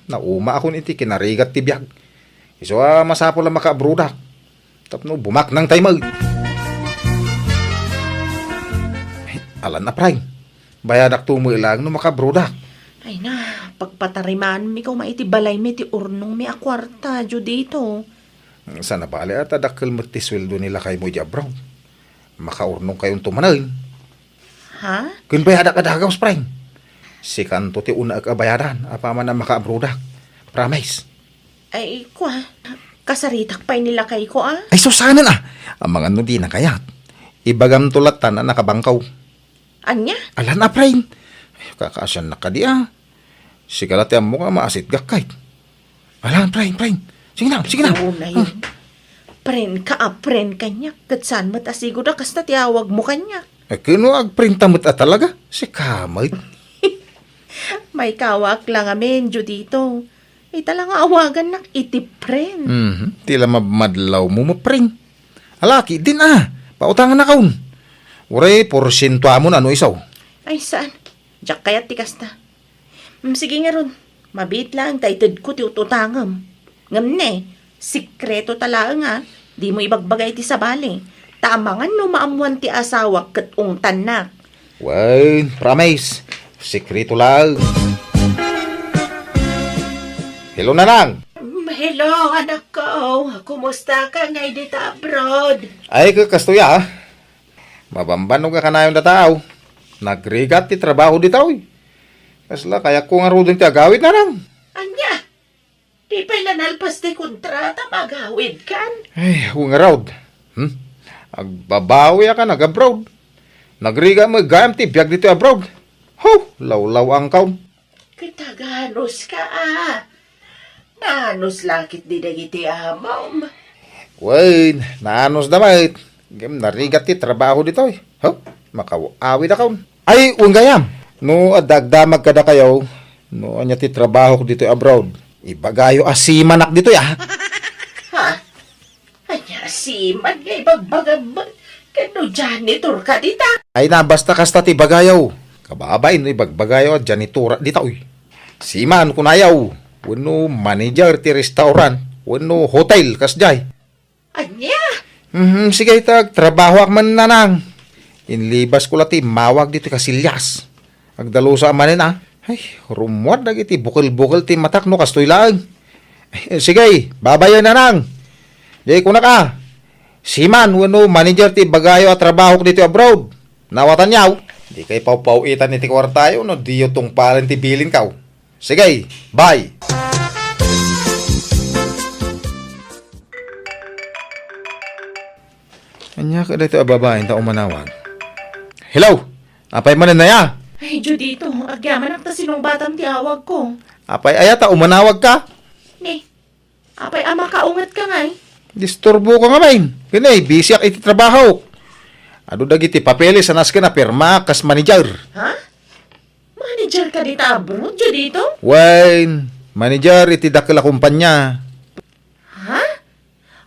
Naumaakon iti kinarigat ti biag. Isu a masapul a makaabrodak tapno bumaknangtay met. Alan a, Pray. Bayadakto met laeng no makaabrodak. Ay na, pagpatarimaanmi koma iti balaymi ti urnongmi a kuarta, Judito. Saan a bali a ta dakkel met ti sueldo ni lakaymo idiay abroad. Makaurnongkayonto manen. Ha? Ken bayadak a dagus, Pray. Sikanto ti unaek a bayadan apaman a makaabrodak. Promise. Ay, kua, kasaritak pay ni lakayko, a? Ay, sus, saanen, a. Amangan no dina kayat. Ibagamto lattan a nakabangkaw. Ania? Alan a, Pray. Ay, kakaasiannak kadi, a. Sika la ti ammok a maasitgak, kay. Alan, Pray, Pray. Sige na, sige na. Oo na yun. Ah. Pray ka a pray kaniak, ket saan met a sigud a kasta ti awagmo kaniak. Eh, ken no agpray ta met a talaga, sika met. Maikawak la ngamin, Judito. Ita la nga awagannak iti pray. Mhm. Ti la mabmadlawmo, mapray. Ala, ketdin a. Pautangannakon. Uray, porsientoamon a no isu. Ay, saan? Diak kayat ti kasta. Mm, sige ngarud, mabiit laeng ta itedko ti ut-utangem. Ngem ne, sekreto ta laeng a, dimo ibagbaga iti sabali. Ta amangan no maammoan ti asawak ket ungtannak. Wen, promise, sekreto laeng. Hello, Nanang! Mm, hello, anakko. Kumusta ka ngay dita abroad? Ay, ka-, kastoy a. Mabambannog a kanayon dataw. Nagrigat ti trabaho ditoy. Kasla kayatko ngaruden ti agawid, Nanang. Ania? Di pay la nalpas ti kontrata, magawidkan? Ay, wen ngarud. Hmm? Agbabawiak a nag-abroad. Nagrigat met gayam ti biag ditoy abroad. Ho, lawlawangkaw. Ket aganos ka, a? Naanus la ketdi dagiti amom? Wen, naanusda met. Ngem narigat ti trabaho ditoy. Ho, makaawidakon. Ay, wen gayam. No adda agdamag kadakayo, no ania ti trabahok ditoy abroad, ibagayo a seamanak ditoy, a. Ha? Ania, seaman nga ibagbagam? Ken no janitor ka dita? Ay na, basta kasta ti ibagayo. Kababain no ibagbagayo a janitora dita, uy. Seaman, kunayo. Wenno manager ti restaurant, wenno hotel, kasdiay. Ania? Mhm, sige, ita, agtrabahoak man, Nanang. Inlibasko la ti immawag ditoy Casillas. Agdalusa manen, a. Ay, rummuar dagiti bukel-bukel ti matak no kastoy laeng. Ay, sige, babayen, Nanang. Jay, kunak, a. Seaman wenno manager ti ibagayo a trabahok ditoy abroad. Nawatanyo? Dikay pawpaw-itan iti kuartayo no diyo tungpalen ti bilinko. Sige, bye. Ania kadi ti ababain ta umanawag? Hello! Apay manen aya? Ay, Judito, agyamanak ta sinungbatam ti awagko. Apay aya ta umanawag ka? Ni, apay a makaunget ka ngay? Disturbo ka nga bain. Kene, busy ak iti trabaho. Adu dagiti papeles a nasken a pirma kas manager. Ha? Manager ka dita abroad, Judito? Wen, Manager iti dakkel a kumpanya. Ha?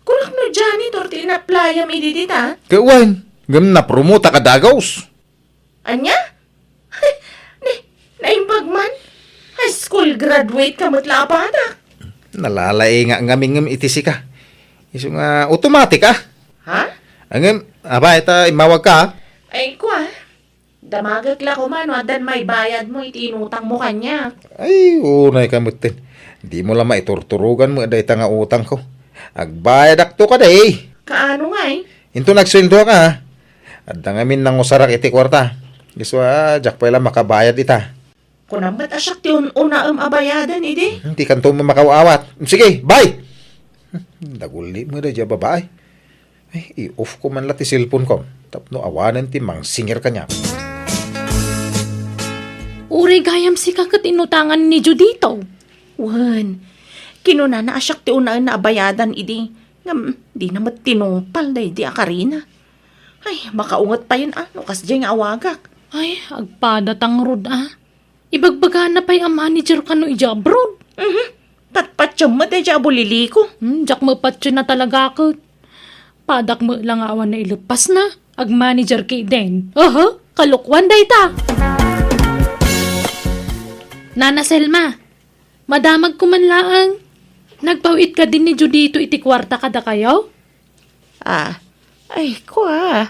Kunak no janitor ti inaplayam idi dita? Ket wen, ngem napromotak a dagaus. Ania? Ne, naimbag man? High school graduate ka met la a batak. Nalalaingak ngamin ngem iti sika. Isu nga automatic, ah. Ha? Ngem, apay ta immawagka, ah? Ay, kua. Damagek la koma no addan maibayadmo iti inutangmo kaniak. Ay, unay ka metten. Dimo la maiturturogan met dayta nga utangko. Agbayadakto kadi. Kaano ngay? Inton agsueldoak, ah. Adda ngamin nangusarak iti kuarta. Isu a, diak pay la makabayad ita. Kunam met a siak ti un-unaem a bayaden idi. Hmm, dikanto met makaw-awat. Sige, bye! Hmm, dagulli met daydiay a babai. Ay, i-off ko man la ti cellphone ko tapno awanen ti mangsingir kaniak. Uray gayam sika ket inutangan ni Judito. Wen, kinunana a siak ti unaenna a bayadan idi, ngem dina met tinungpal daydi a karina. Ay, makaunget payen a no kasdiay nga awagak. Ay, agpadatang rod a. Ibagbagana pay a manager kano idiay abroad. Mhm. Patpatiem met idiay a buliliko. Hmm, diak mapatien a talaga ket. Padak met la nga awan naileppasna. Agmanager ketdin. Aha, kalokuan dayta. Nana Selma, madamagko man laeng. Nagpaw-it kadin ni Judito iti kuarta kadakayo? Ah, ay, kua,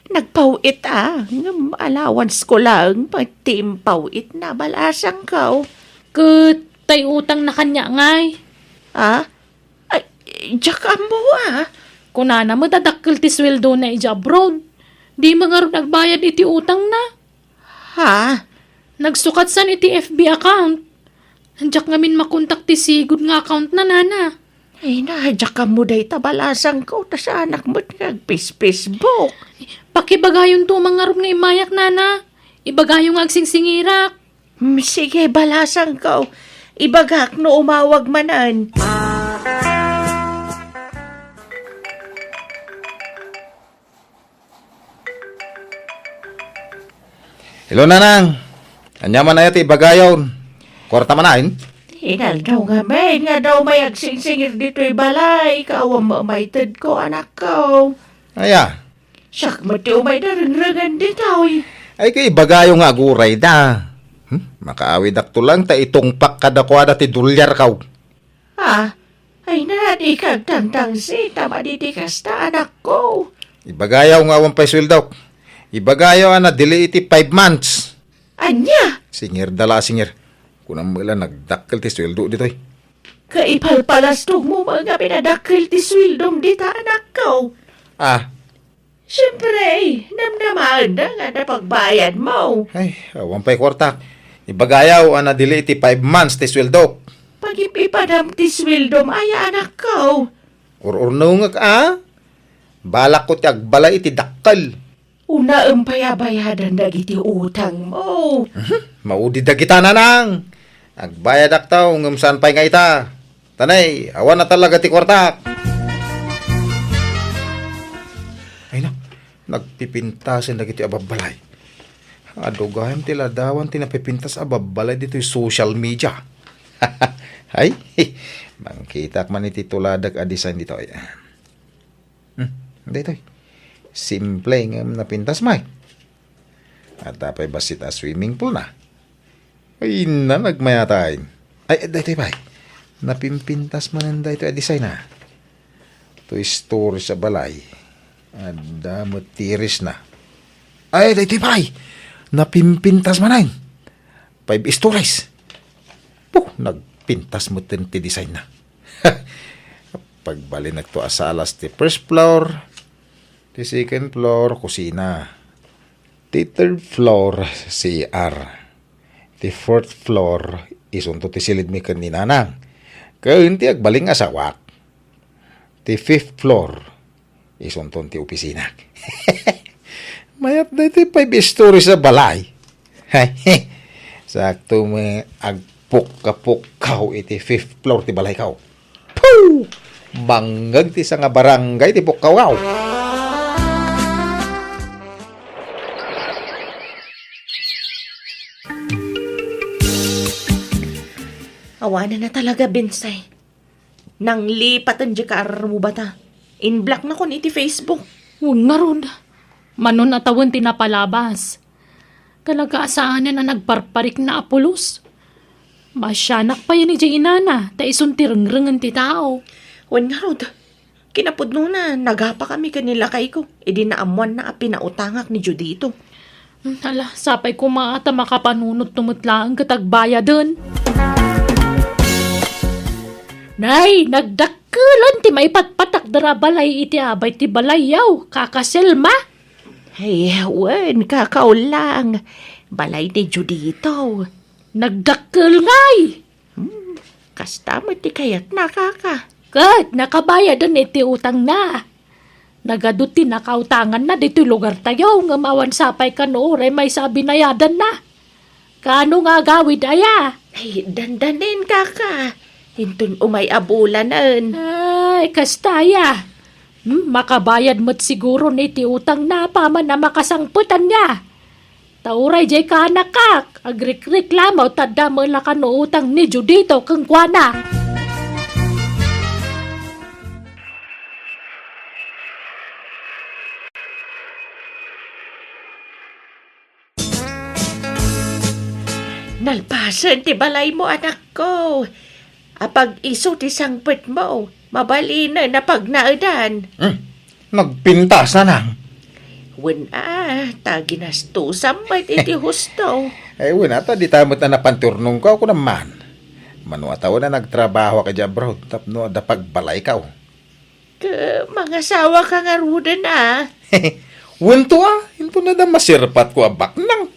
nagpaw-it a, ngem allowance ko laeng pay ti impaw-itna, balasangko. Ket tay utangna kaniak ngay? Ah? Ay, diak ammo a. Kunana met a dakkel ti sueldona idiay abroad. Dimo ngarud agbayad iti utangna. Ha? Nagsukatsan iti F B account. Diak ngamin makontak ti sigud nga accountna, nana. Ay na, diak ammo dayta, balasangko, ta saanak met nga agpis-Facebook. Pakibagayonto man ngarud nga immayak, nana. Ibagayo nga agsingsingirak. Hmm, sige, balasangko. Ibagak no umawag manen. Hello, Nanang. Ania man aya ti ibagayon? Kuarta manen? Inaldaw ngamin nga adda umay agsingsingir ditoy balay, ket awan maitedko, anakko. Aya? Siak met ti umay darengrengen ditoy. Ay, ket ibagayo nga agurayda. Hmm? Makaawidakto laeng ta itungpak kadakuada ti dolyarko. Ah, ay na, dika agtangtangsit ta madi ti kasta, anakko. Ibagayo nga awan pay sueldok. Ibagayo a nadili iti five months. Ania? Singirda la a singir. Kunam met la nagdakkel ti sueldo ditoy. Kaipalpalastogmo met nga pinadakkel ti sueldom dita, anakko. Ah, Siempre, namnamaenna nga napagbayadmo. Ay, awan pay kuartak. Ibagayo a nadili iti five months ti sueldok. Pagip-ipadam ti sueldom aya, anakko. Ur-urnongek a? Balakko ti agbalay iti dakkel. Unaem pay a bayadan dagiti utangmo. Mhm. Maudi dagita, Nanang. Agbayadakto, ngem saan pay nga ita. Tanay, awan na talaga ti kuartak. Ay na, nagpipintasen dagiti ababbalay. Adu gayam ti ladawan ti napipintas a babbalay ditoy social media. Ay, mangkitak man iti tuladak a design ditoy. Hmm, daytoy. Simple ngem napintas, Mike. Adda pay bassit a swimming pool na. Ay, na, nagmayat. Ay, daytoy pay. Napimpintas manen daytoy a design na. Two stories a balay. Adda met terrace na. Ay, daytoy pay. Napimpintas manen. Five stories. Puh, nagpintas metten ti design na. Pagbalinekto a salas ti first floor, ti second floor, kusina. Ti third floor, C R. Ti fourth floor, isunto ti silidmi ken ni Nanang. Ken ti agbalin nga asawak. Ti fifth floor, isunton ti opisina. Mayat daytoy five stories a balay. Sakto met agpukka-pukkaw iti fifth floor ti balayko. Puh! Bangngeg ti sanga barangay ti pukkawko. Awanen a talaga, Bensay. Nanglipaten diay kaarrubata. In-blocknakon iti Facebook. Wen ngarud, mano a tawen ti napalabas. Talaga a saanen a nagparparikna a pulos. Maasianak pay idiay inana, ta isun ti rengrengen ti tao. Wen ngarud, kinapudnona, nagapakami ken ni lakayko, idi naammoanna a pinautangak ni Judito. Hmm, hala, sapay koma ta makapanunotto met laeng ket agbayaden. Nay, nagdakkelan ti maipatpatakder a balay iti abay ti balayyo, Kaka Selma. Ay, wen, Kaka Ulang. Balay ni Judito. Nagdakkel ngay! Hmm, kasta met ti kayatna, Kaka. Ket nakabayaden iti utangna. Nagadu ti nakautanganna ditoy lugartayo, ngem awan sapay kano uray maysa a binayadanna. Kaano nga agawid aya? Ay, dandanen, Kaka. Inton umay a bulanen. Ay, kasta aya. Hmm, makabayad met siguro ni ti utangna apaman a makasangpet ania. Ta uray diay kaanakak, agrikreklamo ta adda met la kano utang ni Judito kenkuana. Nalpasen ti balaymo, anakko. Apag isu ti sangpetmo, mabalinen a pagnaedan. Hmm, nagpintas, nanang. Wen a, ta ginastosam met iti husto. Ay, wen a, ta dita met a napan ti urnongko, kunam man. Mano a tawen a nagtrabahoak idiay abroad tapno adda pagbalayko. Ket mangasawaka ngaruden a? Wen to a, inton adda maserpatko a baknang.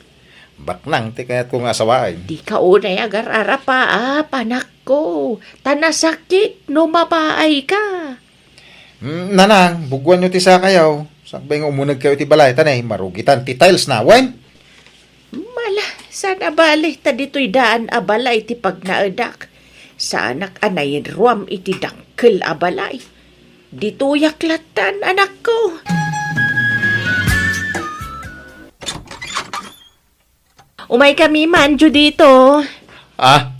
Baknang ti kayatko nga asawaen. Dika unay agar-arapa a, panakko, ta nasakit no mapaayka. Mm, nanang, bugwanyo ti sakayo. Sakbay nga umunegkayo iti balay, ta nay, marugitan ti tiles na, wen? Mala, saan a bale, ta ditoy daan a balay ti pagnaedak. Saanak a nainruam iti dakkel a balay. Ditoyak lattan, anakko. Umaykami man, Judito. Ah?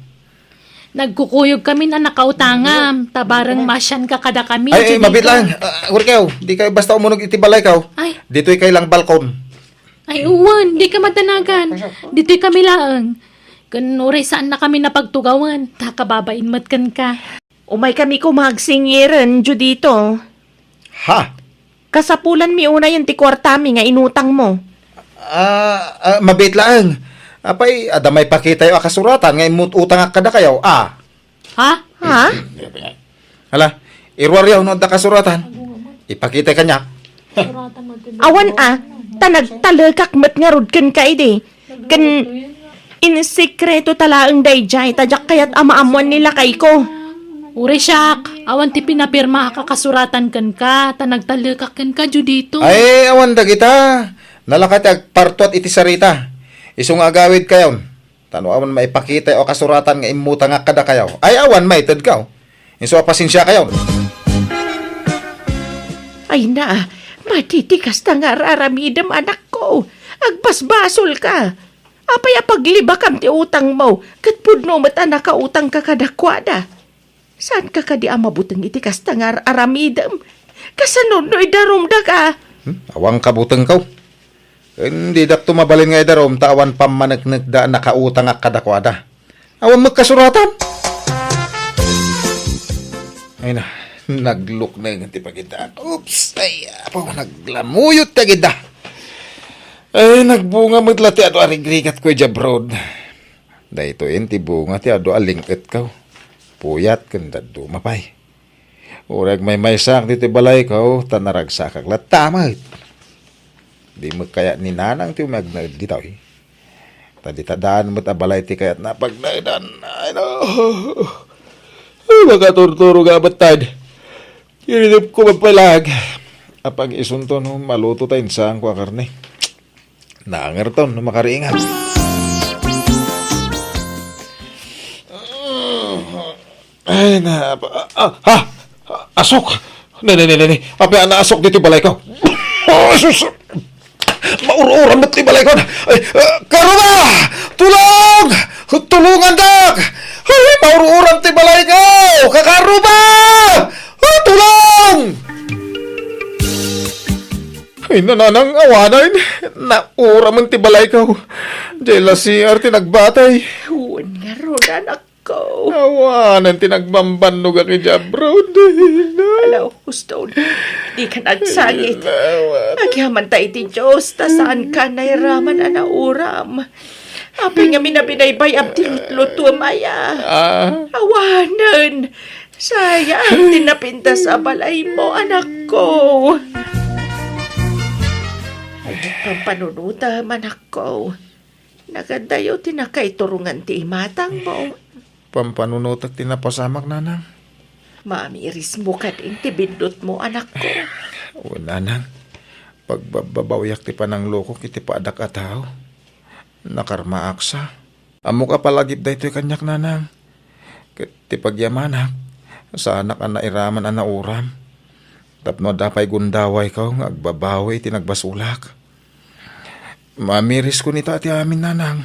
Nagkukuyogkami a nakautangam, ta bareng maasianka kadakami, Ay, ay, Judito. Mabit lang. Ah, Urkew, dikayo basta umunog iti balayko. Ay. Ditoy kay lang balkon. Ay, uwan, dika madanagan. Ditoy kami laeng. Ken uray saannakami a pagtugawen, ta kababain met kenka. Umaykami koma agsingiren, Judito. Ha? Kasapulanmi unayen ti kuartami nga inutangmo. Ah, ah, mabit laeng. Apay, adda maipakitayo a kasuratan nga immut-utangak kadakayo, a? Ha? Ha? Hala, iruaryo no adda kasuratan. Ipakitay kaniak. Awan a, ta nagtalekak met ngarud kenka idi. Ken in sekreto ta laeng daydiay, ta diak kayat a maammoan ni lakayko. Uray siak, awan ti pinapirmaak a kasuratan kenka, ta nagtalekak kenka, Judito. Ay, awan dagita. Nalaka ti agpartuat iti sarita. Isu nga agawidkayon. Ta no awan maipakitayo a kasuratan nga immutangak kadakayo, ay awan maitedkayo. Isu a pasensiakayon. Ay na, madi ti kasta nga ar-aramidem, anakko. Agbasbasolka. Apay a paglibakam ti utangmo, ket pudno met a nakautangka kadakuada? Saanka kadi a mabuteng iti kasta nga ar-aramidem? Kasano no idarumdaka? Hmm? Awan kabutengko. Ken didakto mabalin nga idarum ta awan pammaneknekda a nakautangak kadakuada. Awan met kasuratan. Ay na, naglukneng ti pagidda. Oops, ay, apo, naglamuyot ti agidda. Ay, nagbunga met la ti adu a rigrigatko idiay abroad. Daytoyen ti bunga ti adu a ling-etko. Puyat ken dadduma pay. Uray agmaymaysaak ditoy balayko, ta naragsakak latta met. Di met kayat ni Nanang ti umay agnaed ditoy. Ta dita daan met a balay ti kayatna a pagnaedan. Ay, no. Ay, makaturturo nga abettad. Iridep ko mapalag. Apang isunto no maluto ta insaanko a karne. Naangerton no makariingat. Ay, na, ah, ah, ah, asok! Ne, ne, ne, ne, ne. Apay a naasok ditoy balayko? Oh, sus! Maur-uran met ti balayko. Ay, ah, Karoma! Tulong! Tulongandak! Ay, maur-uram ti balayko! Kakaruba! Ah, tulong! Ay, nanang, awanen. Nauramen ti balayko. Diay la C R ti nagbatay. Wen ngarud, anakko. Awanen ti nagbambannogak idiay abroad. Ala, Houston, dika agsangit. Awanen. Agyamanta iti Dios, ta saanka nairaman a nauram. Apay ngamin a binaybay-am ti lutlutuem aya? Ah. Awanen. Sayang ti napintas a balaymo, anakko. Pampanunutem, anakko. Nagadayo ti nakaiturongan ti imatangmo. Pampanunotek ti napasamak, nanang. Maamirismo kadin ti biddutmo, anakko. Wen, nanang. Pagbabbabawiak ti pananglokok iti paadak a tao. Nakarmaak sa. Ammok a palagip daytoy kaniak, nanang. Ket ti pagyamanak, saanak a nairaman a nauram. Tapno adda pay gundawayko nga agbabawi iti nagbasolak. Maamiriskon ita ti amin, nanang.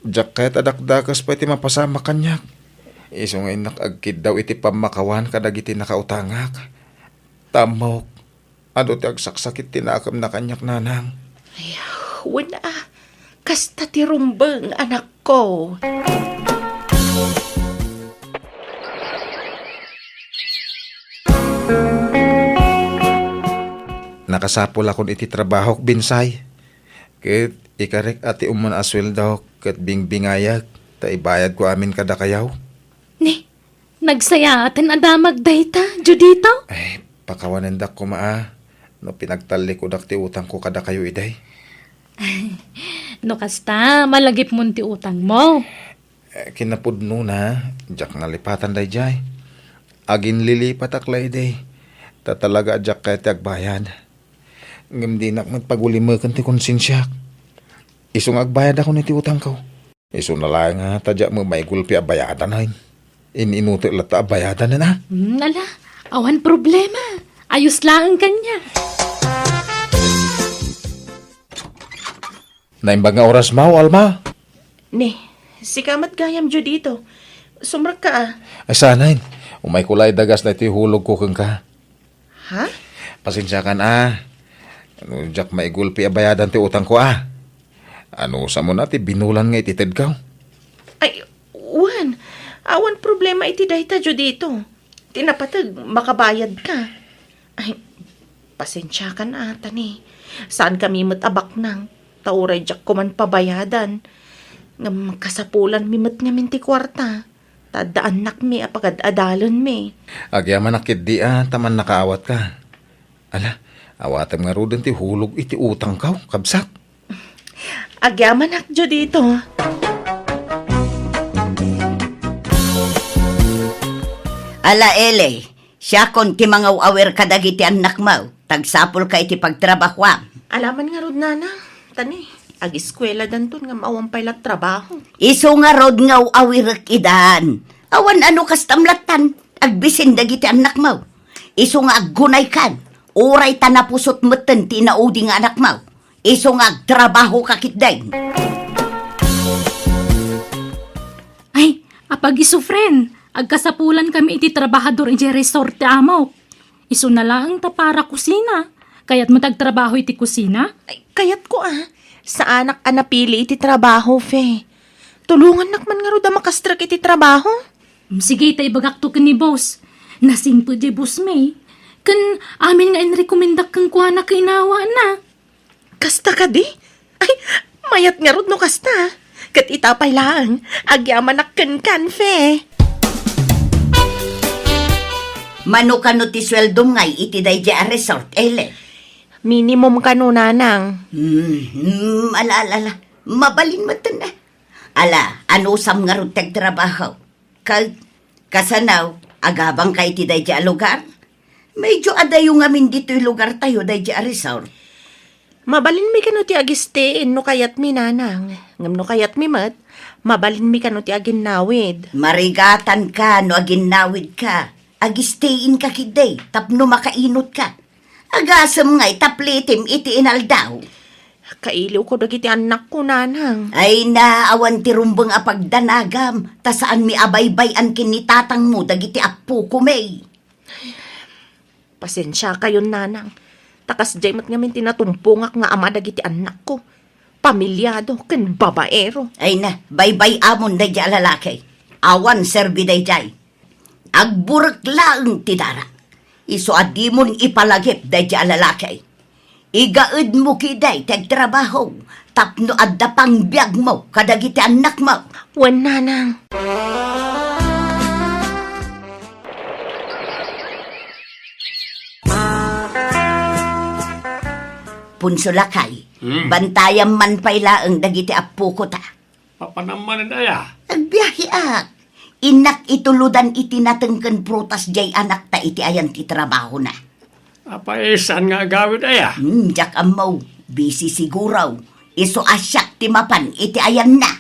Diak kayat a dakdakes pay ti mapasamak kaniak. Isu nga innak agkiddaw iti pammakawan kadagiti nakautangak. Ta ammok, adu ti agsaksakit ti nakemna kaniak, nanang. Ay, wen a, kasta ti rumbeng, anakko. Nakasapulakon iti trabahok, Binsay. Ket ikarek a ti umuna a sueldok ket bingbingayek ta ibayadko amin kadakayo. Ni, nagsayaaten a damag dayta, Judito? Ay, pakawanendak koma a no pinagtallikudak ti utangko kadakayo idi. No kasta, malagipmon ti utangmo. Eh, kinapudnona, diak nalipatan daydiay. Aginlilipatak la idi. Ta talaga a diak kayat ti agbayad. Ngem dinak met pagulimeken ti konsensiak. Isu nga agbayadakon iti utangko. Isuna laeng a ta diak met maigulpi a bayadanen. In-inutek latta a bayadanen a. Hmm, ala, awan problema. Ayos laeng kaniak. Naimbag nga orasmo, Alma? Ni, sika met gayam, Judito. Sumrekka a. Ay, saanen. Umayko la idagas daytoy hulogko kenka. Ha? Pasensiakan a. No diak maigulpi a bayadan ti utangko a. Anusam a ti binulan nga ititedko? Ay, wen. Awan problema iti dayta, Judito. Ti napateg, makabayadka. Ay, pasensiakan a, ta ni, saankami met a baknang, ta uray diak koman pabayadan. Ngem kasapulanmi met ngamin ti kuarta, ta adda annakmi a pagad-adalenmi. Agyamanak ketdi a, ta mannakaawatka. Ala, awatem ngaruden ti hulog iti utangko, kabsat. Agyamanak, Judito. Ala, Eli, siakon ti mangaw-awir kadagiti annakmo. Tagsapulka iti pagtrabahoam. Alaman ngarud, nana. Ta ni, agiskueladanton ngem awan pay la trabaho. Isu ngarud nga aw-awirek idan. Awan a no kastam lattan, agbisin dagiti annakmo. Isu nga aggunaykan, uray ta napusot metten ti inaudi nga anakmo. Isu nga agtrabahoka ketdi. Ay, apag-isu, friend, agkasapulankami iti trabahador idiay resort ti amok. Isuna laeng ta para kusina. Kayatmo ti agtrabaho iti kusina? Ay, kayatko a. Saanak a napili iti trabaho, Fe. Tulongannak man ngarud a makastrek iti trabaho. Mm, sige, ta ibagakto ken ni boss. Nasingpet diay boss mi. Ken amin nga inrekomendak kenkuana ket inawana. Kasta kadi? Ay, mayat ngarud no kasta. Ket ita pay laeng, agyamanak kenkan, Fe. Mano kano ti sueldom ngay iti daydiay a resort, Ellen? Minimum kano, nanang. Hmm, hmm, ala, ala, ala. Mabalin met na. Ala, anusam ngarud ti agtrabaho? Ket kasano, agabangka iti daydiay a lugar? Medyo adayo ngamin ditoy lugartayo daydiay a resort. Mabalinmi kano ti agistay no kayatmi, nanang. Ngem no kayatmi met, mabalinmi kano ti aginnawid. Marigatanka no aginnawidka. Agistayka ketdi tapno makainutka. Agasem ngay ta plitim iti inaldaw. Kailiwko dagiti annakko, nanang. Ay na, awan ti rumbeng a pagdanagam, ta saanmi a baybay-an ken ni tatangmo dagiti appoko, May. Pasensiakayon, nanang. Ta kasdiay met ngamin ti natumpongak nga ama dagiti annakko. Pamilyado ken babaero. Ay na, baybay-amon daydiay a lalaki. Awan serbi daydiay. Agburek laeng ti dara. Isu a dimon ipalagip daydiay a lalaki. Igaedmo ketdi ti agtrabaho tapno adda pangbiagmo kadagiti annakmo. Wen, nanang. Punso lakay, Hmm. bantayam man pay laeng dagiti appoko ta. Papanam manen aya? Agbiahiak. Innak ituludan iti nateng ken prutas diay anakta iti ayan ti trabahona. Apay, saan nga agawid aya? Hmm, diak ammo. Busy siguro. Isu a siak ti mapan iti ayanna.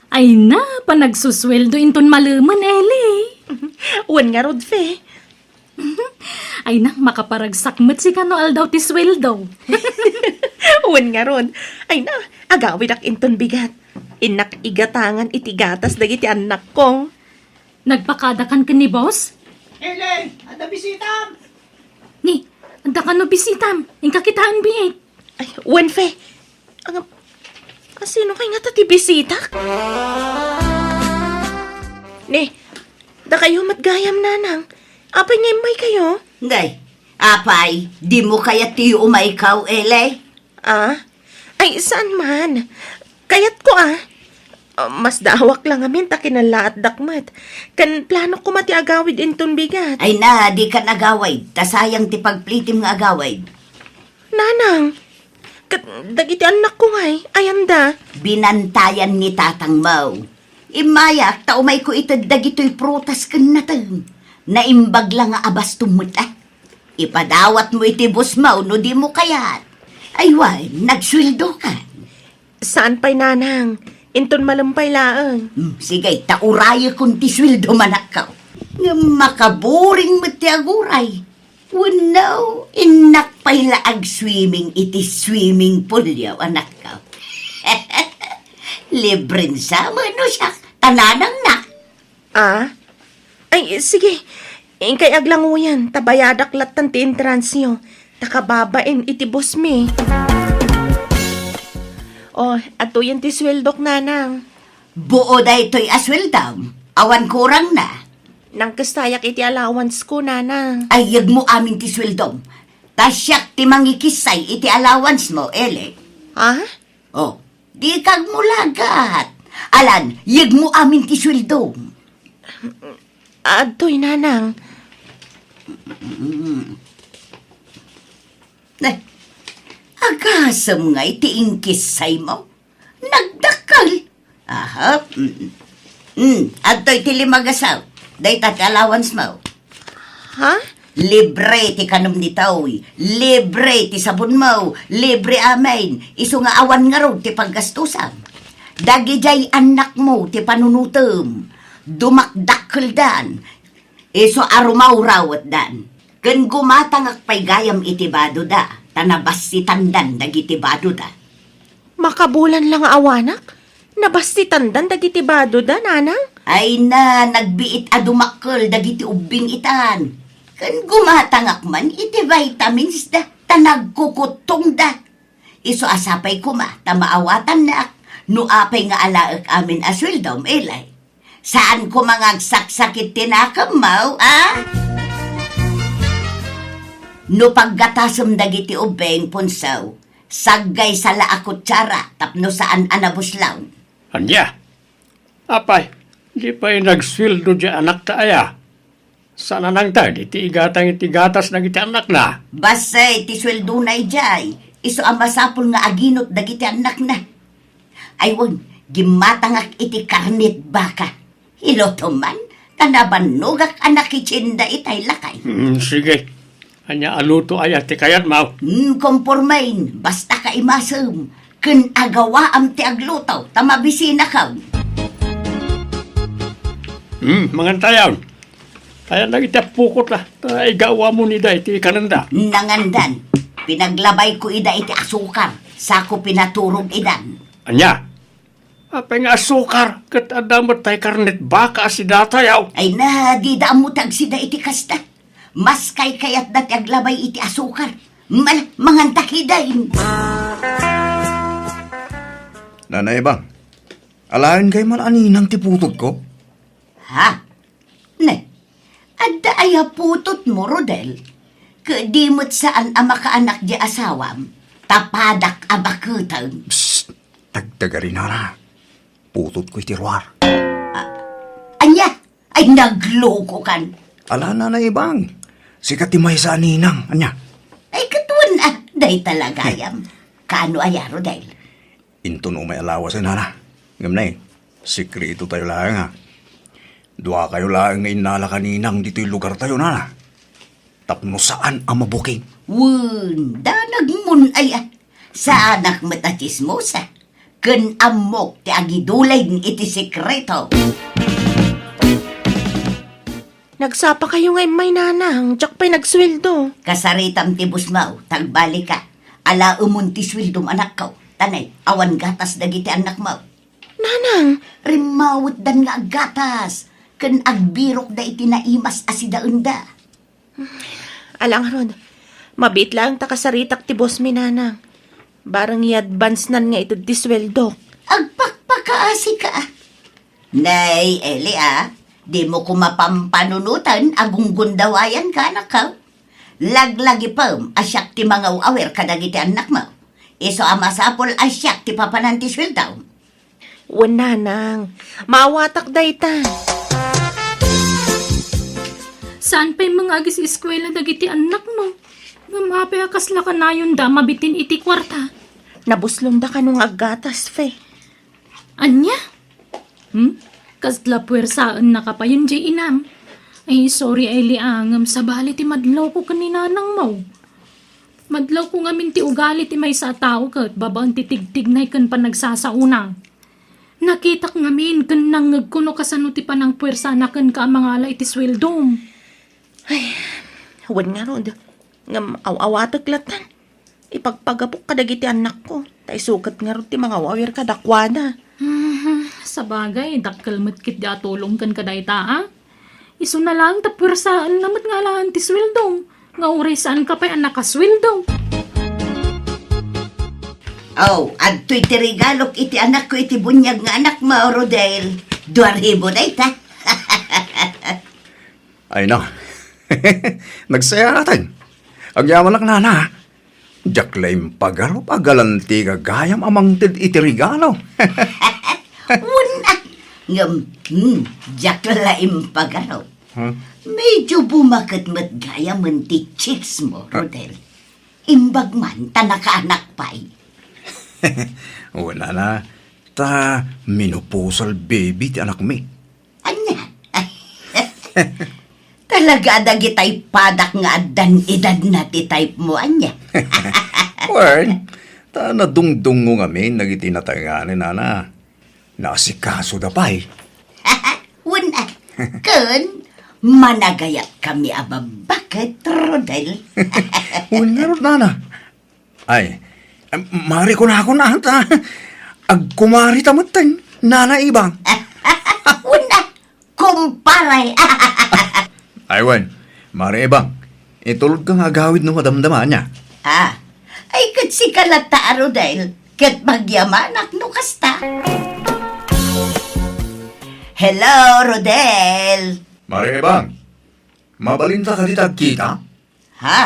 Ay na, panagsusueldo inton malemen, Eli. Wen ngarud, Fe. Ay na, makaparagsak met sika no aldaw ti sueldo. Wen ngarud. Ay na, agawidak inton bigat. Innak igatangan iti gatas dagiti annakko. Nagpakadakan ken ni boss? Eli, adda bisitam! Ni, adda kano bisitam? Inka kitaen biit. Ay, wen, Fe. Ang, asino kay ngata ti bisitak? Ni, dakayo met gayam, nanang. Apay nga immaykayo? Ngay, apay, dimo kayat ti umaykaw, Eli? Ah? Ay, saan man. Kayatko, ah. Ah, masdaawak la ngamin ta kinallaatdak met. Ken planok koma ti agawid inton bigat. Ay na, dikan agawid. Ta sayang ti pagplitim nga agawid. Nanang, ket dagiti annakko ngay, ayanda? Binantayan ni tatangmo. Immayak ta umayko ited dagitoy prutas ken nateng. Naimbag la nga abastom met, ah. Ipadawatmo iti bossmo no dimo kayat. Ay wen, nagsueldokan. Saan pay, nanang. Inton malem pay laeng. Hmm, sige, ta urayekon ti sueldo, anakko. Ngem makaburing met ti aguray. Wenno, innak pay la agswimming iti swimming poolyo, anakko. Libren sa, wenno siak, ta nanangnak. Ah? Ay, sige. Inkay aglanguyan, ta bayadak lattan ti entransyo. Ta kababain iti bossmi. Oh, adtoyen ti sueldok, nanang. Buo daytoy a sueldom. Awan kurangna. Nangkestayak iti allowance ko, nanang. Ay, yegmo amin ti sueldom. Ta siak ti mangikissay iti allowance mo, Eli. Ha? Oh, dika agmulagat. Alan, yegmo amin ti sueldo. Adtoy, nanang. Mm. Eh, agasem ngay ti inkissay mo? Nagdakkel. Aha. Mm. Mm, adtoy ti lima a gasaw. Dayta ti allowance mo. Ha? Libre ti kanem ni Tawi, libre ti sabonmo, libre amin, isu nga awan ngarud ti paggastusam. Dagidiay annakmo ti panunotem, dumakdakkeldan, isu a rumawrawetdan. Ken gumatangak pay gayam iti badoda, ta nabassitandan dagiti badoda. Makabulan la nga awanak? Nabassitandan dagiti badoda, nanang? Ay na, nagbiit a dumakkel dagiti ubbing itan. Ken gumatangak man iti vitamins da, ta nagkukuttongda. Isu a sapay koma ta maawatannak no apay nga alaek amin a sueldom, Eli. Saan koma nga agsaksakit ti nakemmo, a? No paggatasem dagiti ubbing, Punsaw, saggay sala a kutsara tapno saan a nabuslaw. Ania? Apay, di pay nagsueldo di anakta aya? Saan a nangted iti igatang iti gatas dagiti annakna? Bassit ti sueldona idiay, isu a masapul nga aginot dagiti annakna. Ay wen, gimmatangak iti karnit baka. Ilutom man, ta nabannogak a nakitsinda itay lakay. Hmm, sige. Ania a luto aya ti kayatmo? Hmm, kompormen, basta kaimasem. Ken agawaam ti agluto, ta mabisinakon. Hmm, mangantayon. Ayan lang iti apukot la. Ta igawamon ida iti kanenda. Nangandan. Pinaglabayko ida iti asukar, sako pinaturog idan. Ania? Apay nga asukar, ket adda met tay karnet baka a sidatayaw. Ay na, dida ammo ti agsida iti kasta. Mas kaykayatda ti aglabay iti asukar. Mal-, mangantak idan. Nanay Bang, alaen kay man a ninang ti putotko? Ha? Ne, adda aya putotmo, Rodel? Ket di met saan a makaanak di asawam, ta padak a baketem. Psst! Tagtagari, nana. Putotko iti ruar. A-, ania? Ay, naglokokan. Ala, Nanay Ibang. Sika ti maysa a ninang. Ania? Ay, ket wen, ah, dayta la gayam. Kaano aya, Rodel? Inton umay a lawas, nana. Ngem nay, sekreto tayo laeng, ha. Dua kayo laeng nga innala ka ninang ditoy lugar tayo, nana. Tapno saan a mabuking. Wen, danagmon aya. Saanak met a tsismosa. Ken ammok ti agiduling iti sekreto. Nagsapa kayo nga immay, nanang, diak pay nagsueldo. Kasaritam ti busmaw, tagbalika. Alaemon ti sueldom, anakko. Tanay, awan gatas dagiti annakmo. Nanang! Rimmawetdan nga aggatas, ken agbirokda iti naimas a sidaenda. Ala ngarud, mabiit laeng ta kasaritak ti boss mi, nanang. Bareng i-advance-nan nga ited ti sueldok. Agpakpakaasika. Nay, Eli, a, dimo koma pampanunoten a gunggundawayanka, anakko. Laglagipem a siak ti mangaw-awir kadagiti annakmo. Isu a masapul a siak ti papanan ti sueldom. Wen, nanang. Maawatak dayta. Saan pay nga agis-eskuela dagiti annakmo? Ngem apay a kasla kanayonda a mabitin iti kuarta? Nabuslongda kano nga aggatas, Fe. Ania? Hmm? Kasla puersaennaka payen diay inam? Ay, sorry, Eli, a, ngem sabali ti madlawko ken ni nanangmo. Madlawko ngamin ti ugali ti maysa a tao ket babaen ti tigtignay ken panagsasaona. Nakitak ngamin ken nangngegko no kasano ti panangpuersana kenka a mangala iti sueldom. Ay, wen ngarud. Ngem aw-awatek latta. Ipagpagapok kadagiti annakko, ta isu ket ngarud ti mangaw-awir kadakuada. Hmm, sabagay, dakkel met ketdi a tulong kenka dayta, a? Isuna laeng ta puersaenna met nga alaen ti sueldom, nga uray saanka pay a nakasueldo. Aw, adtoy ti regalok iti anakko iti buniag nga anakmo, Rodel. Dua ribu dayta. Ay, no. Nagsayaaten. Agyamanak, nana. Diak la impagarup a galanti gagayam a mangted iti regalo. Wen, a, ngem, hmm, diak la impagarup. Hmm? Medyo bumaket met gayamen ti chicks mo, Rodel. Imbag man ta nakaanak pay. Wen, nana, ta menopausal baby ti anakmi. Ania? Talaga a dagitay padak nga addan edadna ti type mo, ania? Wen, ta nadungdungngo ngamin dagiti natengnganen, nana. Naasikasoda pay. Wen, a, ken managayatkami a babbaket, Rodel. Wen ngarud, nana. Ay, em, mari kunakon ata. Agkumarita metten, Nana Ibang. Wen, a, kumpare. Ay, wen, Mari Ibang, itulodka nga agawid no madamdama, ania? A, ay, ket sika latta a Rodel, ket magyamanak no kasta. Hello, Rodel. Mari Ibang, mabalinta kadi ti agkita? Ha?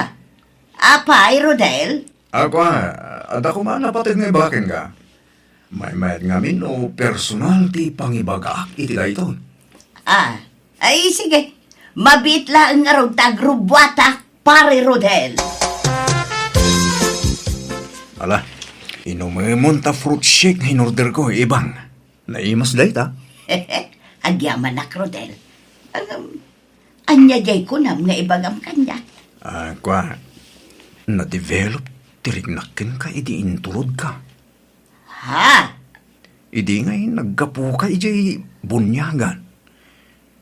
Apay, Rodel? A, kua, adda koma napated nga ibaga kenka. Maymayat ngamin no personal ti pangibagaak iti daytoy. A, ay, sige. Mabiit laeng ngarud ta agrubbuatak, Pare Rodel. Ala, inumemon ta fruit shake nga inorderko, Ibang. Naimas dayta. Agyamanak, Rodel. Ngem, ania diay kunam nga ibagam kaniak? A, kua, na-develop ti riknak kenka idi inturodka. Ha? Idi ngay naggapuka idiay buniagan,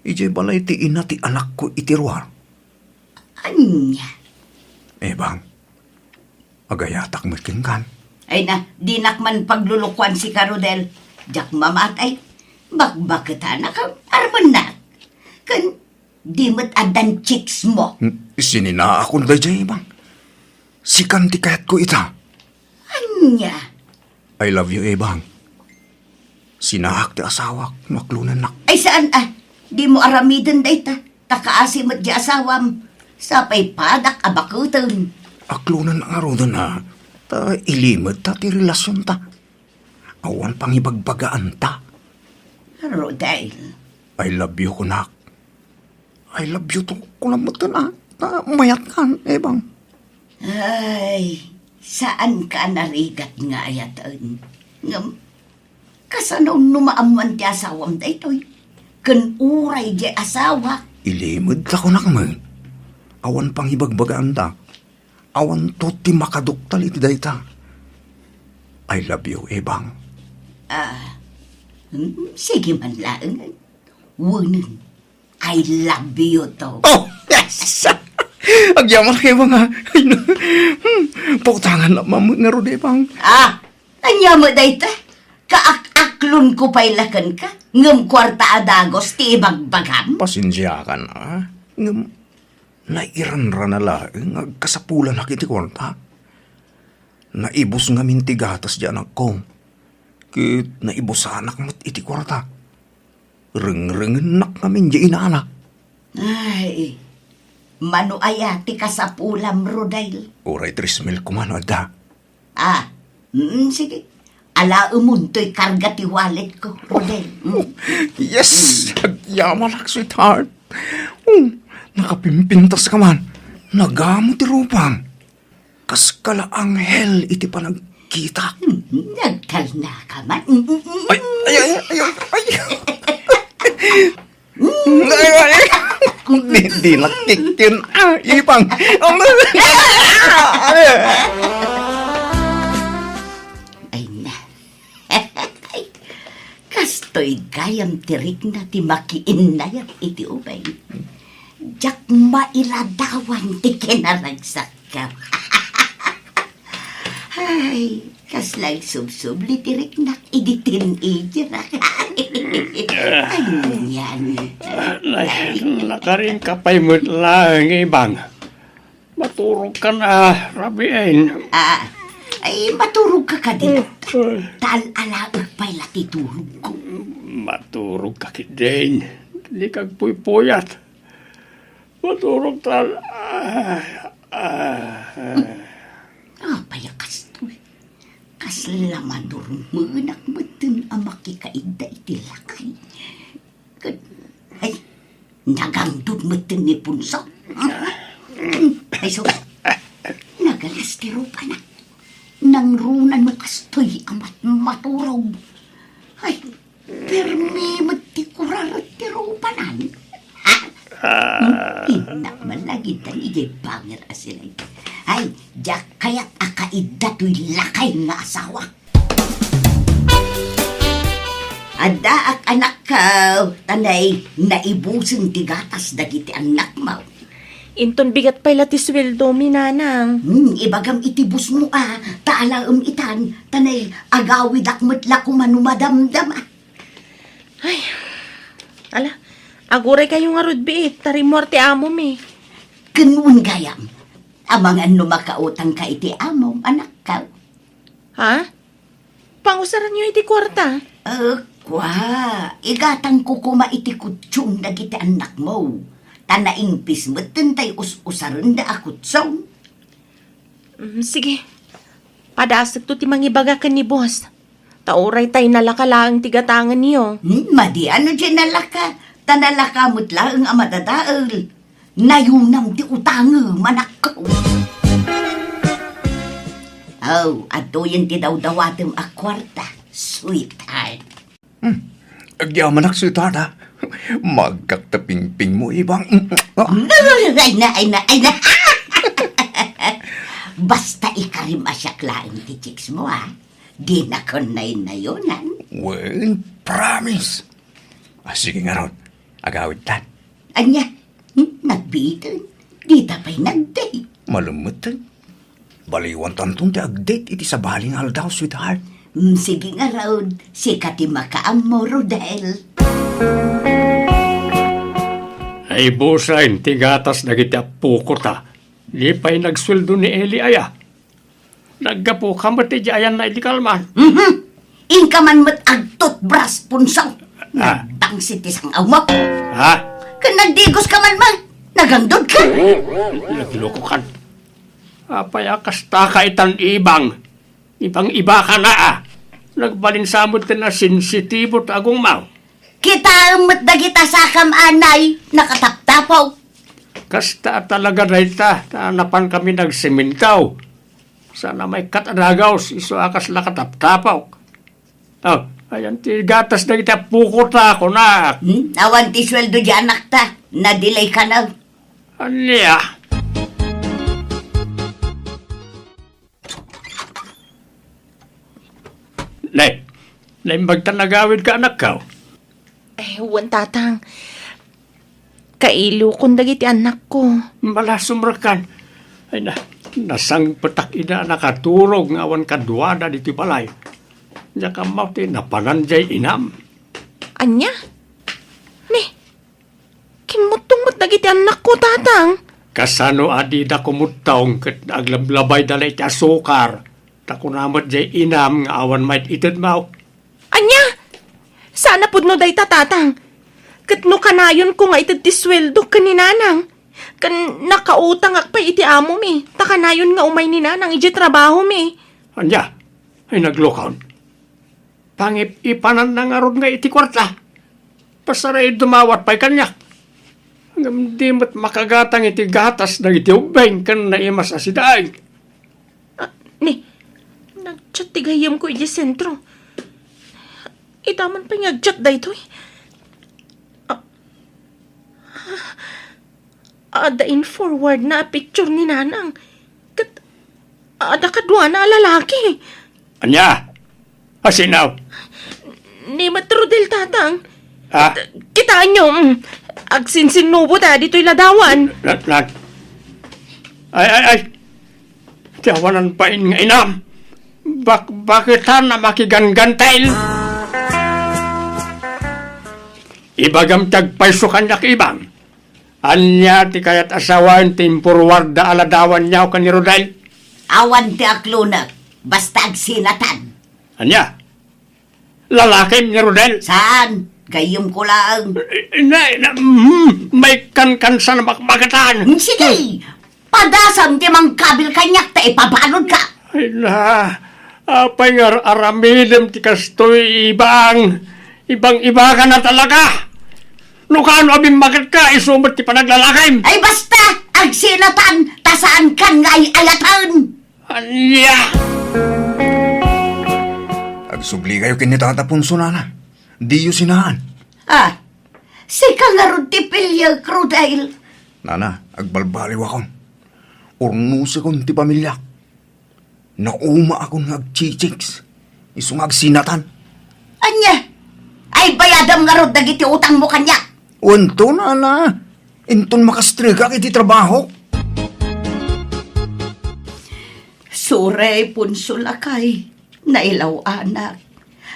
idiay balay ti ina ti anakko iti ruar. Ania? Ibang, Agayatak met kenkan. Ay na, dinak man paglulukuan sika, Rodel. Diak mamatay. Bakbaketanak a armennak. Ken di met addan chicks mo. Hmm, sininaakon daydiay, Ebang. Sikan ti kayatko ita. Ania? I love you, Ebang. Sinaak ti asawak no aklonennak. Ay, saan a? Dimo aramiden dayta. Ta kaasi met di asawam. Sapay padak a bakuten. Aklonen ngaruden a. Ta ilimedta ti relasionta. Awan pangibagbagaanta. Rodel. I love you, kunak. I love you too, kunam metten a. Ta mayatkan, Ebang. Ay, saanka a narigat nga ayaten. Ngem, kasano no maammoan ti asawam daytoy? Ken uray di asawak. Ilimedta, kunak met. Awan pangibagbagaanta. Awanto ti makaduktal iti dayta. I love you, Ebang. Ah, mm, sige man laeng. Wenen, I love you too. Oh, yes! Agyamanak, Ebang, a. Ay, na. Hmm, pautangan na mamut nga Rodel, Ebang. Ah, ania met dayta? Kaak-aklonko pay la kenka, ngem kuarta a dagus ti ibagbagam? Pasensiakan a. Ngem, nairanrana laeng nga agkasapulanak iti kuarta. Naibus ngamin ti gatas di anakko. Ket naibusanak met iti kuarta. Rengrengennak ngamin di inana. Ay, mano aya ti kasapulam, Rodel? Uray tres mil koma no adda. Ah, mm, sige. Alaemon toy karga ti wallet ko, Rodel. Mm. Yes! Agyamanak, sweetheart. Oh, nakapimpintas ka man. Nagamo ti rupam. Kas ka la anghel iti panagkita. Mm, nagtalna ka man. Mm, mm, mm. Ay, ay, ay, ay, ay. Ay, ay, ay. Di, di nakikkin. Ah, Ebang. Ay, na. Kastoy gayam ti rikna ti makiinnayat iti ubing. Diak mailadawan ti kinaragsakko. Ay, kasla agsubsubli ti riknak idi teenager. Anian. Ah, na-, nakarinka pay met laeng, Ebang. Maturogkan a rabiin. Ah, ay, maturogka kadi. Ay. Ta al-alaek pay la ti tulogko. Maturogka ketdin. Dika agpuypuyat. Maturog ta al-, ah, ah, ah. Apay a kastoy? Kasla madurmenak metten a makikaidda iti lakay. Ket, ay, nagangdud metten ni Punso. Ay, sus. Nagalas ti rupana. Nangruna no kastoy a mat-, maturog. Ay, permi met ti kuraret ti rupanan. Ha? Ah. Innak man lagi tan idiay bangir a silay. Ay, diak kayat a kaidda toy lakay nga asawa. Addaak, anakko, ta nay, naibusen ti gatas dagiti annakmo. Inton bigat pay la ti sueldomi, nanang. Hmm, ibagam iti bossmo a, ta alaem itan, ta nay, agawidak met la koma no madamdama. Ay, ala, aguraykayo ngarud biit, ta rimmuar ti amomi. Ken wen gayam, amangan no makautangka iti amom, anakko. Ha? Pangusaranyo iti kuarta? Eh, kua, igatangko koma iti kutsong dagiti annakmo. Ta naingpis metten tay us-usarenda a kutsong. Mm, sige. Padasekto ti mangibaga ken ni boss. Ta uray tay nalaka laeng ti gatangenyo. Hmm, madi no diay nalaka. Ta nalaka met laeng a madadael. Nayunam ti utangem, anakko. Oh, adtoyen ti dawdawatem a kuarta, sweetheart. Hmm. Agyamanak, sweetheart, ha? Maagkak ta pingpingmo, Ibang. Mm, ah. Ay na, ay na, ay na. Basta ikarim a siak laeng ti chicks mo, ha? Dinakon naynayonan. Wen, promise. Ah, sige ngarud. Agawidtan. Ania? Hmm? Nagbiiten? Dita pay nagdate. Malemmeten. Baliwantanton ti agdate iti sabali nga aldaw, sweetheart. Mm, sige ngarud, sika ti makaammo, Rodel. Ay, busay, ti gatas dagiti appoko ta. Di pay nagsueldo ni Eli aya. Naggapu ka met iti ayanna iti kalman. Mhm. Inka man met agtutbras, Punso. Ah. Nagdangsit ti sang-aw mo. Ha? Ken nagdigos ka man, ma. Nagangdod ka. Nagluko kan. Apay a kasta ka itan, Ibang? Ibang-iba ka na, a. Nagbalin sa met ti nasensitibo ti agongmaw. Kitaem met dagita sakam, anay, nakataptapok. Kasta a talaga dayta, ta napan kami nagsementaw. Sana maikkat a dagaw, isu a kasla kataptapok. Oh, ayan ti gatas dagiti appoko ta, kunak. Hmm? Awan ti sueldo di anakta. Nadelay ka na. Ania? Ne, naimbag ta nagawid ka, anakko? Eh, wen, Tatang. Kailokon dagiti annakko. Malasumrekan. Ay na, nasangpetak ida a nakaturog nga awan kaduada ditoy balay. Diak ammo ti napanan diay inam. Ania? Ne, kimmuttong met dagiti annakko, Tatang. Kasano a dida kumuttong ket aglablabayda la iti asukar, ta kuna met diay inam nga awan maited-itedmo? Ania? Saan a pudno dayta, Tatang. Ket no kanayonko nga ited ti sueldo ken ni Nanang, ken nakautangak pay iti amomi, ta kanayon nga umay ni Nanang idiay trabahomi. Ania? Ay, naglukon. Pangip-ipananna ngarud nga iti kuarta. Pasarayo dumawat pay kaniak. Ngem di met makagatang iti gatas dagiti ubbing ken naimas a sidaig. Ah, ni, nag-chat ti gayyemko idiay sentro. Ita man pay nga ag-chat daytoy. Ah, adda in-forward na a picture ni Nanang. Ket adda kaduana a lalaki. Ania? Asino? Ni met Rodel, Tatang. Ha? Kitaenyo, mm, agsinsinnubo ta ditoy ladawan. Na, na, ay, ay, ay. Ti awanan pay nga inam. Bak-, baketan a makiganggantel. Ibagam ti agpayso kaniak, Ibang. Ania ti kayat a sawen ti in-forward da a ladawanyo ken ni Rodel? Awan ti aklonek, basta agsinatan. Ania? Lalakim ni Rodel? Saan? Gayyemko laeng. Ina, ina, mm, maikkankansan a bakbaketan. Mm, sige. Padasam ti mangkabil kaniak ta ipabaludka. Ay na, apay nga ar-aramidem ti kastoy, Ibang? Ibang-iba ka na talaga. No kano a bimmaketka, isu met ti panaglalakim. Ay basta, agsinatan, ta saankan nga ay-ayaten. Ania? Agsubli kayo ken ni Tata Ponso, nana. Diyo sinaan. Ah, sika ngarud ti piliek, Rodel. Nana, agbalbaliwakon. Urnosekon ti pamiliak. Naumaakon nga agchichicks. Isu nga agsinatan. Ania? Ay, bayadam ngarud dagiti utangmo kaniak. Wen to, nana. Inton makastregak iti trabahok. Sorry, Ponso lakay. Nailaw-anak.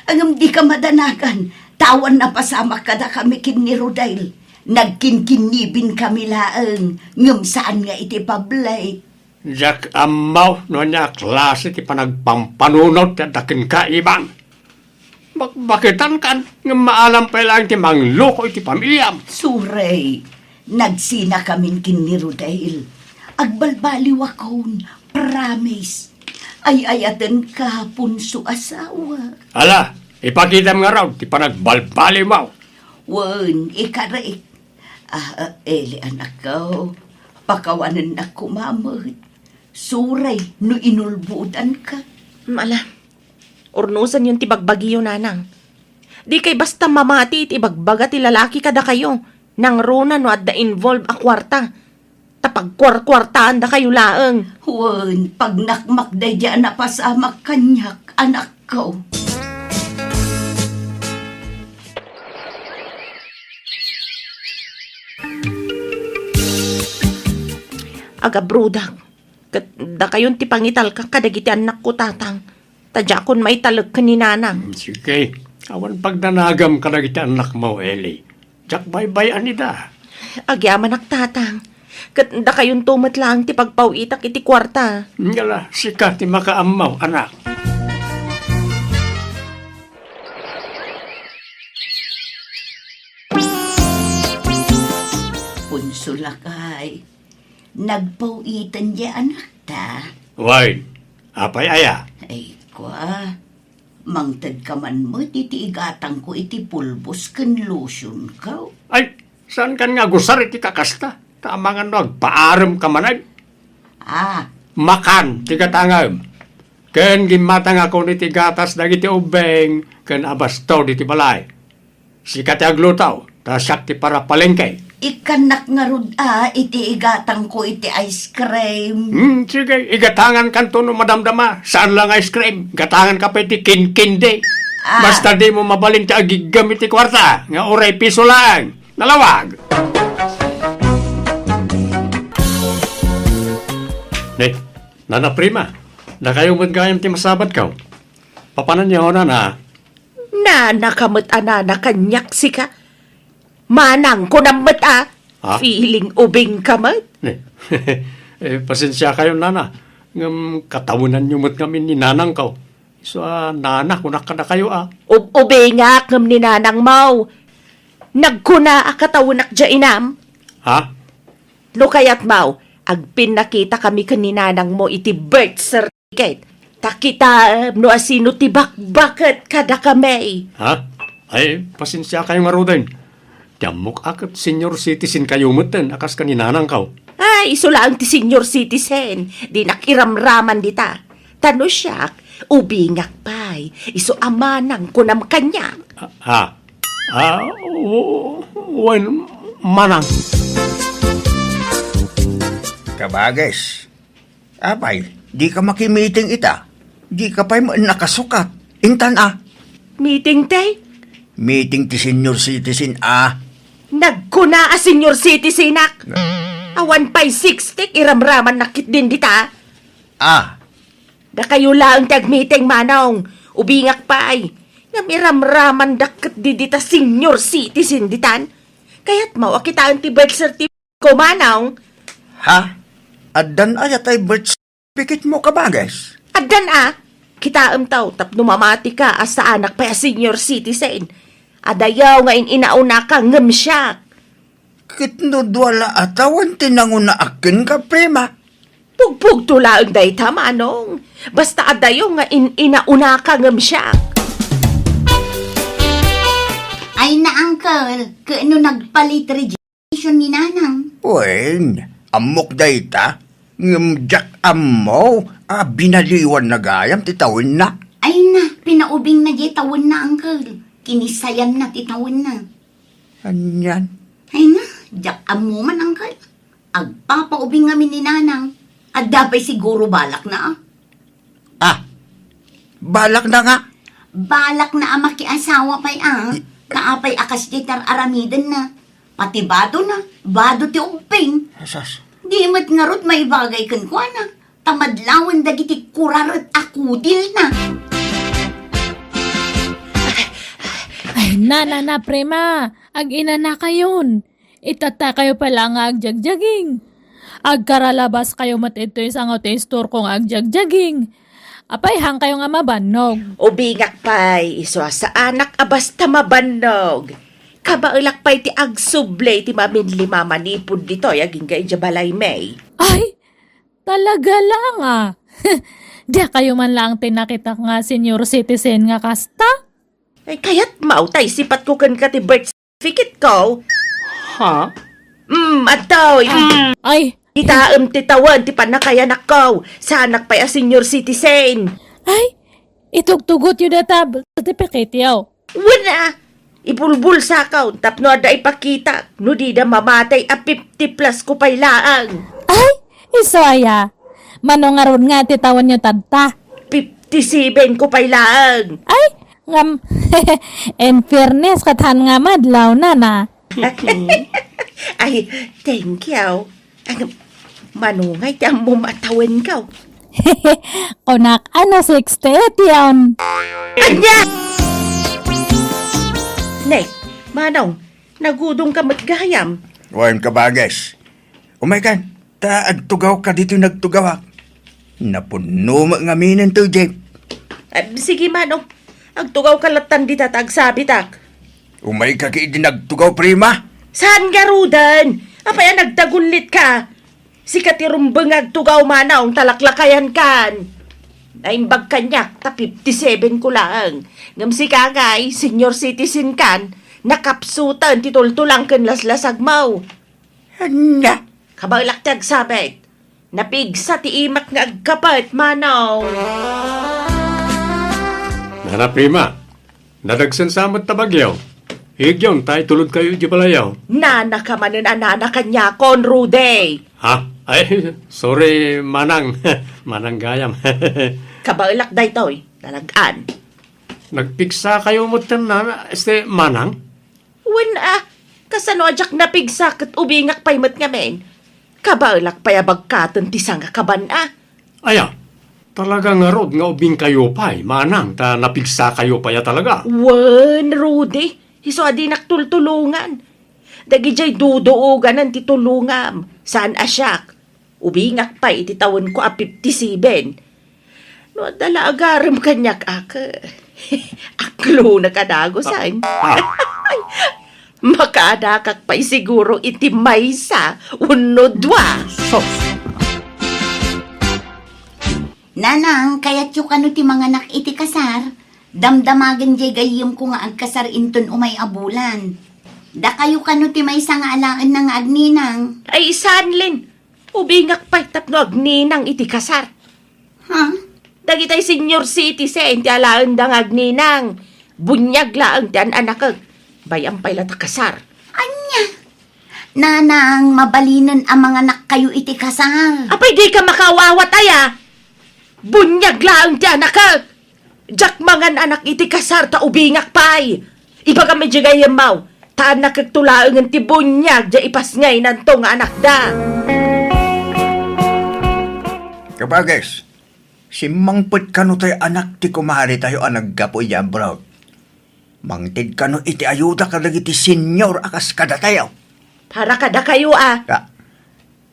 Ngem dika madanagan, ta awan napasamak kadakami ken ni Rodel. Nagkinkinnibinkami laeng, ngem saan nga iti public. Diak ammo no ania a klase ti panagpampanunot ti adda kenka, Ibang. Bakbaketankan, ngem maalam pay laeng ti mangloko iti pamiliam. Sorry, nagsinakamin ken ni Rodel. Agbalbaliwakon, promise. Ay-ayatenka, Ponso asawa. Ala, ipakitam ngarud ti panagbalbaliwmo. Wen, ikarek. Ah, ah, Eli, anakko, pakawanennak koma met. Sorry no inulbodanka. Ala, urnosenyon ti bagbagiyo, nanang. Dikay basta mamati iti ibagbaga ti lalaki kadakayo, nangruna no adda involve a kuarta. Ta pagkuarkuartaandakayo laeng. Wen, pagnakmak daydi a napasamak kaniak, anakko. Agabrodak, Ket dakayon ti pangitalkak kadagiti annakko, Tatang. Ta diakon maitalek ken ni Nanang. Mm, sige. Awan pagdanagam kadagiti annakmo, Eli. Diak baybay-an ida. Agyamanak, Tatang. Ket dakayonto met laeng ti pagpaw-itak iti kuarta. Ngala, sika ti makaammo, anak. Konsolakay, nagpaw-iten diay anakta. Wen, apay aya? Ay, kua, mangtedka man met iti igatangko iti pulbos ken lotionko. Ay, saankan nga agusar iti kakasta? Ta amangan no agpaaremka manen? Ah. Makan ti gatangem. Ken gimmatangakon iti gatas dagiti ubbing ken abasto diti balay. Sika ti agluto, ta siak ti parapalengke. Ikkannak ngarud a iti igatangko iti ice cream. Hmm, sige, igatangankanto no madamdama. Saan lang ice cream? Gatanganka pay ti kinkindi. Ah. Basta dimo mabalin ti agiggem iti kuarta, nga uray piso laeng. Nalawag! Ne, Nana Prima, dakayo met gayam ti masabadko. Papananyo, Nana? Nanaka met a nana kaniak sika. Manang, kunam met a. Ha? Feeling ubing ka met. Ne. Eh, pasensiakayon, Nana. Ngem katawenanyo met ngamin ni Nanangko. Isu a nana, kunak kadakayo a. Ub-, ubingak ngem ni Nanangmo. Nagkuna a katawenak diay inam. Ha? No kayatmo, agpinnakitakami ken ni Nanangmo iti birth certificate. Ta kitaem no asino ti bakbaket kadakami. Ha? Ay, pasensiakayo ngaruden. Ti ammok a ket senior citizen kayo metten a kas ken ni Nanangko. Ay, isu laeng ti senior citizen. Dinak iramraman dita. Ta no siak, ubingak pay. Isu a manang kunam kaniak. Ah, ah. Ah, w-, wen, manang. Kabages, apay, dika makimiting ita? Dika pay met nakasukat. Intan a. Meeting ti? Meeting ti senior citizen a. Nagkuna a senior citizenak. Awan pay sixty, iramramannak ketdin dita. Ah. Dakayo laeng ti agmeeting, manong. Ubingak pay. Ngem iramramandak ketdi dita senior citizen ditan. Kayatmo a kitaen ti birth certificate ko, manong? Ha? Addan aya tay birth certificate mo, kabages? Addan a. Kitaem taw, tapno mamatika a saanak pay a senior citizen. Adayo nga in-inaunaka ngem siak. Ket no dua la a tawen ti nangunaak kenka, Prima? Pugpugto laeng dayta, manong. Basta adayo nga in-inaunaka ngem siak. Ay na, uncle, ket no nagpalit registration ni nanang? Wen, ammok dayta, ngem diak ammo a binaliwan na gayam ti tawenna. Ay na, pinaubing na di tawenna, uncle. Kinisayan na ti tawenna. Anian? Ay na, diak ammo man, uncle. Agpapaubing ngamin ni nanang. Adda pay siguro balak na, ah. Ah, balak na nga. Balak na a makiasawa pay, ah. I- Ta apay a kasdiay ti ar-aramiden na. Pati bado na, bado ti ubbing. Asas. Di met ngarud maibagay kenkuana. Ta madlawen dagiti kuraret a kudil na. Ay, na, na, na, Prima. Ag-inanakayon. Itattakayo pay la nga agjagjaging. Agkaralabaskayo met itoy sango ti istorko nga agjagjaging. Apay, haankayo nga mabannog? Ubingak pay, isu a saanak a basta mabannog. Kabaelak pay ti agsubli ti maminli mamanipud ditoy agingga idiay balaymi. Ay, talaga lang, ah. Diakayo man laeng ti nakitak nga senior citizen nga kasta? Ay, kayatmo, ta isipatko kenka ti birth certificate ko. Ha? Mm, adtoy. Mm. Ay. Kitaem ti tawen ti pannakayanakko. Saanak pay a senior citizen. Ay, itugtugotyo dayta birth certificate-yo. Wen a, ibulbulsakon tapno adda ipakita no dida mamatay a fifty plus ko pay laeng. Ay, isu aya. Mano ngarud nga ti tawenyo tadta? Fifty-seven ko pay laeng. Ay, ngem, in fairness, ket haan nga madlaw, nana. Ay, thank you. Ay, Manungay ti ammom a tawenko. Kunak a no sixty-eight yon. Ania? Ne, Manong, nagudong ka met gayam. Wen, kabages. Umaykan, ta agtugawka ditoy nagtugawak. Napunno met ngamin ti jeep. Ah, sige, Manong. Agtugawka lattan dita ta agsabitak. Umayka ket idi nagtugaw, prima. Saan ngaruden? Apay a nagdagullitka? Sika ti rumbeng nga agtugaw, Manong, ta laklakayankan. Naimbag kaniak ta fifty-seven ko laeng. Ngem sika ngay, senior citizen kan, nakapsuten ti tultulang ken laslasagmo. Ania? Kabaelak ti agsabit. Napigsa ti imak nga agkapet, Manong. Nana Prima, nadagsen sa met ta bagyo. Igyon ta itulodkayo idiay balayo. Nana ka manen a nana kaniakon, Rudy. Ha? Ay, sorry, Manang. Manang gayam. Kabaelak daytoy, nalag-an. Nagpigsakayo met ken nana, este, Manang? Wen a, kasano a diak napigsa ket ubingak pay met ngamin? Kabaelak pay a bagkaten ti sangakaban a. Aya, talaga ngarud nga ubingkayo pay, Manang, ta napigsakayo pay a talaga. Wen, Rudy, isu a dinak tultulongan. Dagidiay duduoganan ti tulongam, saan a siak. Ubingak pay iti tawenko a fifty-seven. No adda la agarem kaniak, ak, aklona ka dagusan. Ah, ah. Makaadakak pay siguro iti maysa wenno dua. Sus. Nanang, kayatyo kano ti manganak iti kasar? Damdamagen diay gayyemko nga agkasar inton umay a bulan. Dakayo kano ti maysa nga alaenna nga agninang? Ay, saan, Len. Ubingak pay tapno agninang iti kasar. Ha? Dagitay senior citizen ti alaenda nga agninang. Buniag laeng ti an-anakek. Bay-am pay la ta kasar. Ania? Nanang, mabalinen a manganakkayo iti kasar. Apay, dika makaawawat aya? Buniag laeng ti anakek. Diak mangan-anak iti kasar ta ubingak pay. Ibagam idiay gayyemmo, ta annakekto laengen ti buniag diay ipasngaynanto nga anakda. Kabages, simmangpet kano tay anak ti kumaretayo a naggapu idiay abroad. Mangted kano iti ayuda kadagiti senior a kas kadatayo. Para kadakayo a. Ka-,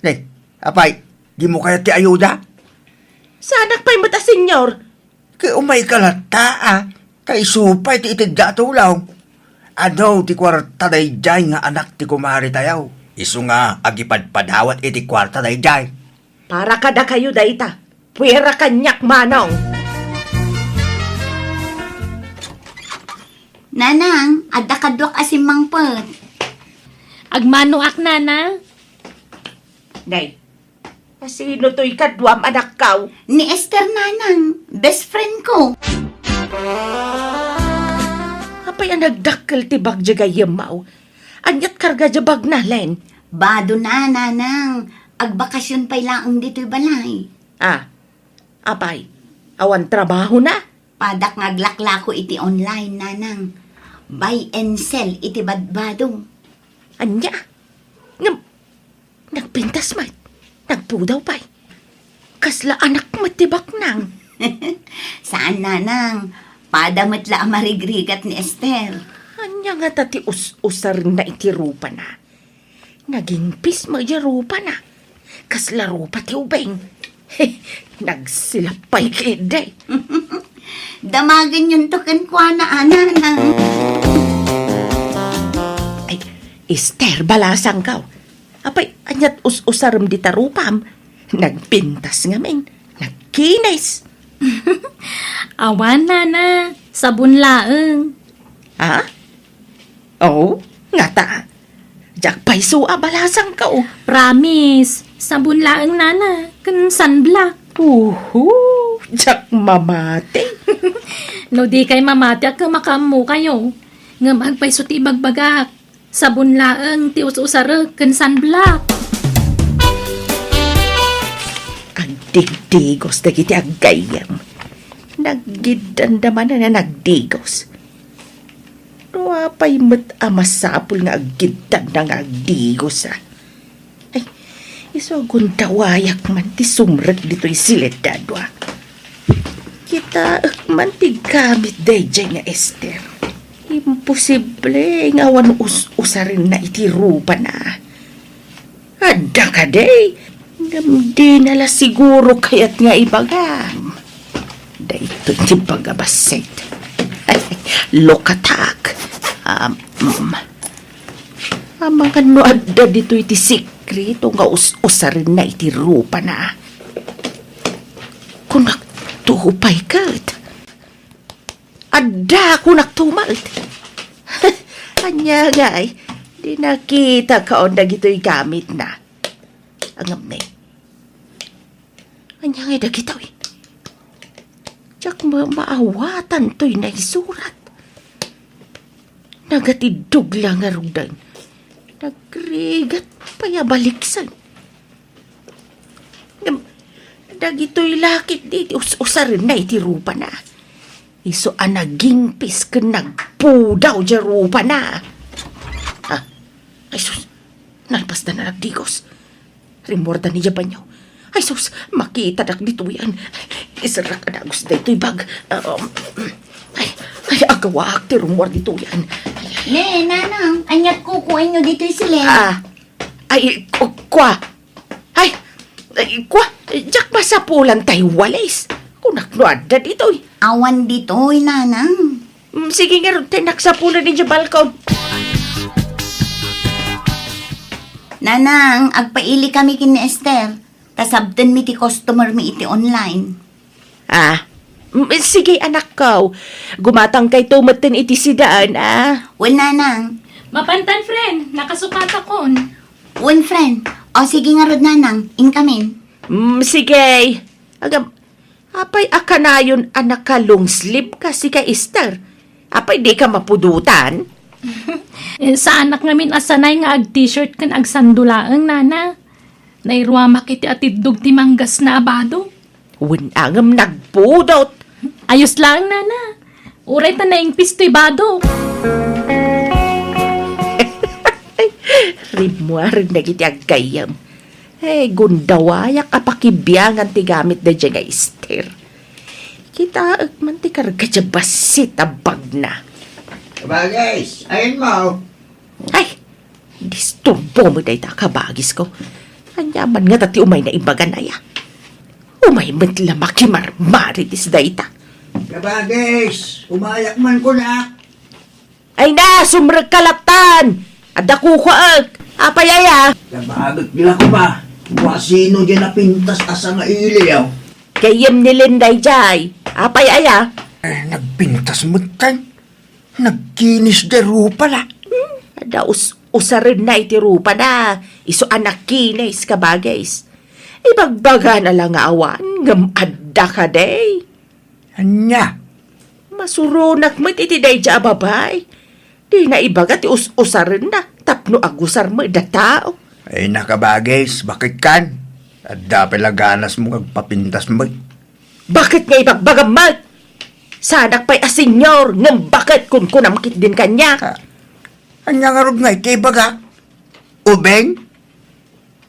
ne, apay, dimo kayat ti ayuda? Saanak pay met a senior. Ket umayka latta a, ta isu pay ti itedda a tulong. Adu ti kuarta daydiay nga anak ti kumaretayo. Isu nga agipadpadawat iti kuarta daydiay. Para kadakayo dayta. Puera kaniak, Manong. Nanang, adda kaduak a simmangpet. Agmanoak, Nana. Nay, Asino toy kaduam, anakko? Ni Esther, nanang, best friend ko. Apay a nagdakkel ti bag diay gayyemmo? Aniat karga diay bagna, Len? Bado na, nanang. Agbakasyon pay laeng ditoy balay. Ah, apay, awan trabahona? Padak nga aglaklako iti online, nanang. Buy and sell iti badbado. Ania? Ngem, nagpintas met. Nagpudaw pay. Kasla anak met ti baknang. Saan, nanang. Pada met la a marigrigat ni Esther. Ania ngata ti us-usarenna iti rupana? Nagingpis met diay rupana. Kasla rupa ti ubing. Nagsilap pay ketdi. Damagenyonto kenkuana, a, nanang. Ay, Esther, balasangko. Apay, aniat us-usarem dita rupam? Nagpintas ngamin. Nagkinis. Awan, nana. Sabon laeng. Ha? Oh, ngata. Diak pay isu a balasangko. Promise, sabon laeng, nana, ken sunblock. Uhu, diak mamati. No dikay mamati, a, makaammokayo. Ngem agpayso ti ibagbagak. Sabon laeng ti us-usarek ken sunblock. Agdigdigos dagiti aggayyem. Naggiddanda manen a nagdigos. No apay met a masapul nga aggiddanda nga agdigos, a. Ay, Isu a gundawayak man ti sumrek ditoy sileddad a. Kitaek man ti gamit daydiay nga Ester. Imposible nga awan us-, usarenna iti rupana. Adda kadi, ngem dina la siguro kayat nga ibagam. Daytoy ti baga bassit. Lokatak. Um, mm. Amangan no adda ditoy ti sekreto nga us-, usarenna iti rupana. Kunak to pay ket. Adda, kunak to met. Ania ngay, di nakita kaon dagitoy gamitna. Angam ne. Ania ngay dagitoy? Diak ma-, maawatan toy naisurat. Nagatiddog la ngaruden. Nagrigat pay a baliksen. Ngem, dagitoy lakit di ti us-, usarenna iti rupana. Isu a nagingpis ken nagpudaw diay rupana. Ah, ay sus, nalpasda a nagdigos. Rimmuarda ni diay banio. Ay sus, makitadak ditoyen. Iserrak a dagus daytoy bag. Um, ay, ay, agawaak ti rummuar ditoyen. Ne, nanang, aniat kukuenyo ditoy siled? Ah, ay, ku-, kua. Ay, ay, kua, diak masapulan tay walis. Kunak no adda ditoy. Awan ditoy, nanang. Mm, sige ngarud, tay naksapulan idiay balkon. Nanang, agpaili kami ken ni Ester. Ta sabtenmi ti customer mi iti online. Ah, mm, sige, anakko. Gumatangkayto metten iti siudad, ah. Wen, nanang. Mapantan, friend. Nakasukatakon. Wen, friend. O, sige ngarud, nanang. Inkamin. Mm, sige. Agam, Apay a kanayon a naka-long sleeve ka, sika, Ester? Apay dika mapudotan? Eh, saanak ngamin a sanay nga ag-t-shirt ken agsando laeng, nana. Nairuamak iti atiddog ti manggasna a bado. Wen a ngem nagpudot. Ayos laeng, nana. Uray ta naingpis toy bado. Rimmuar dagiti aggayyem. Ay, gundawayak a pakibiangan ti gamit daydiay nga Ester. Kitaek man ti karga diay bassit a bagna. Kabagis, ayanmo? Ay, disturbo met dayta a kabagisko. Ania man ngata ti umayna ibagan aya? Umay met la makimarmarites iti dayta. Kabagis, umayak man kunak. Ay na, sumrekka lattan! Adda kukuaek! Apay aya? Kabagis, di la kuma. Kua sino diay napintas a sangailiw? Gayyem ni Linday diay. Apay aya? Eh, nagpintas metten. Nagkinis diay rupa la. Hmm, adda us-, usarenna iti rupana. Isu a nakinis, kabagis. Ibagbagana la nga awan, ngem adda kadi. Ania? Masuronak met iti daydiay a babai. Dina ibaga ti us-, usarenna tapno agusar met da tao. Ay, nakabagis, baket kan? Adda pay la ganasmo nga agpapintas met. Baket nga ibagbagam met? Saanak pay a senior, ngem baket kunkunam ketdin kaniak? Ah, ania ngarud nga iti ibaga? Ubing?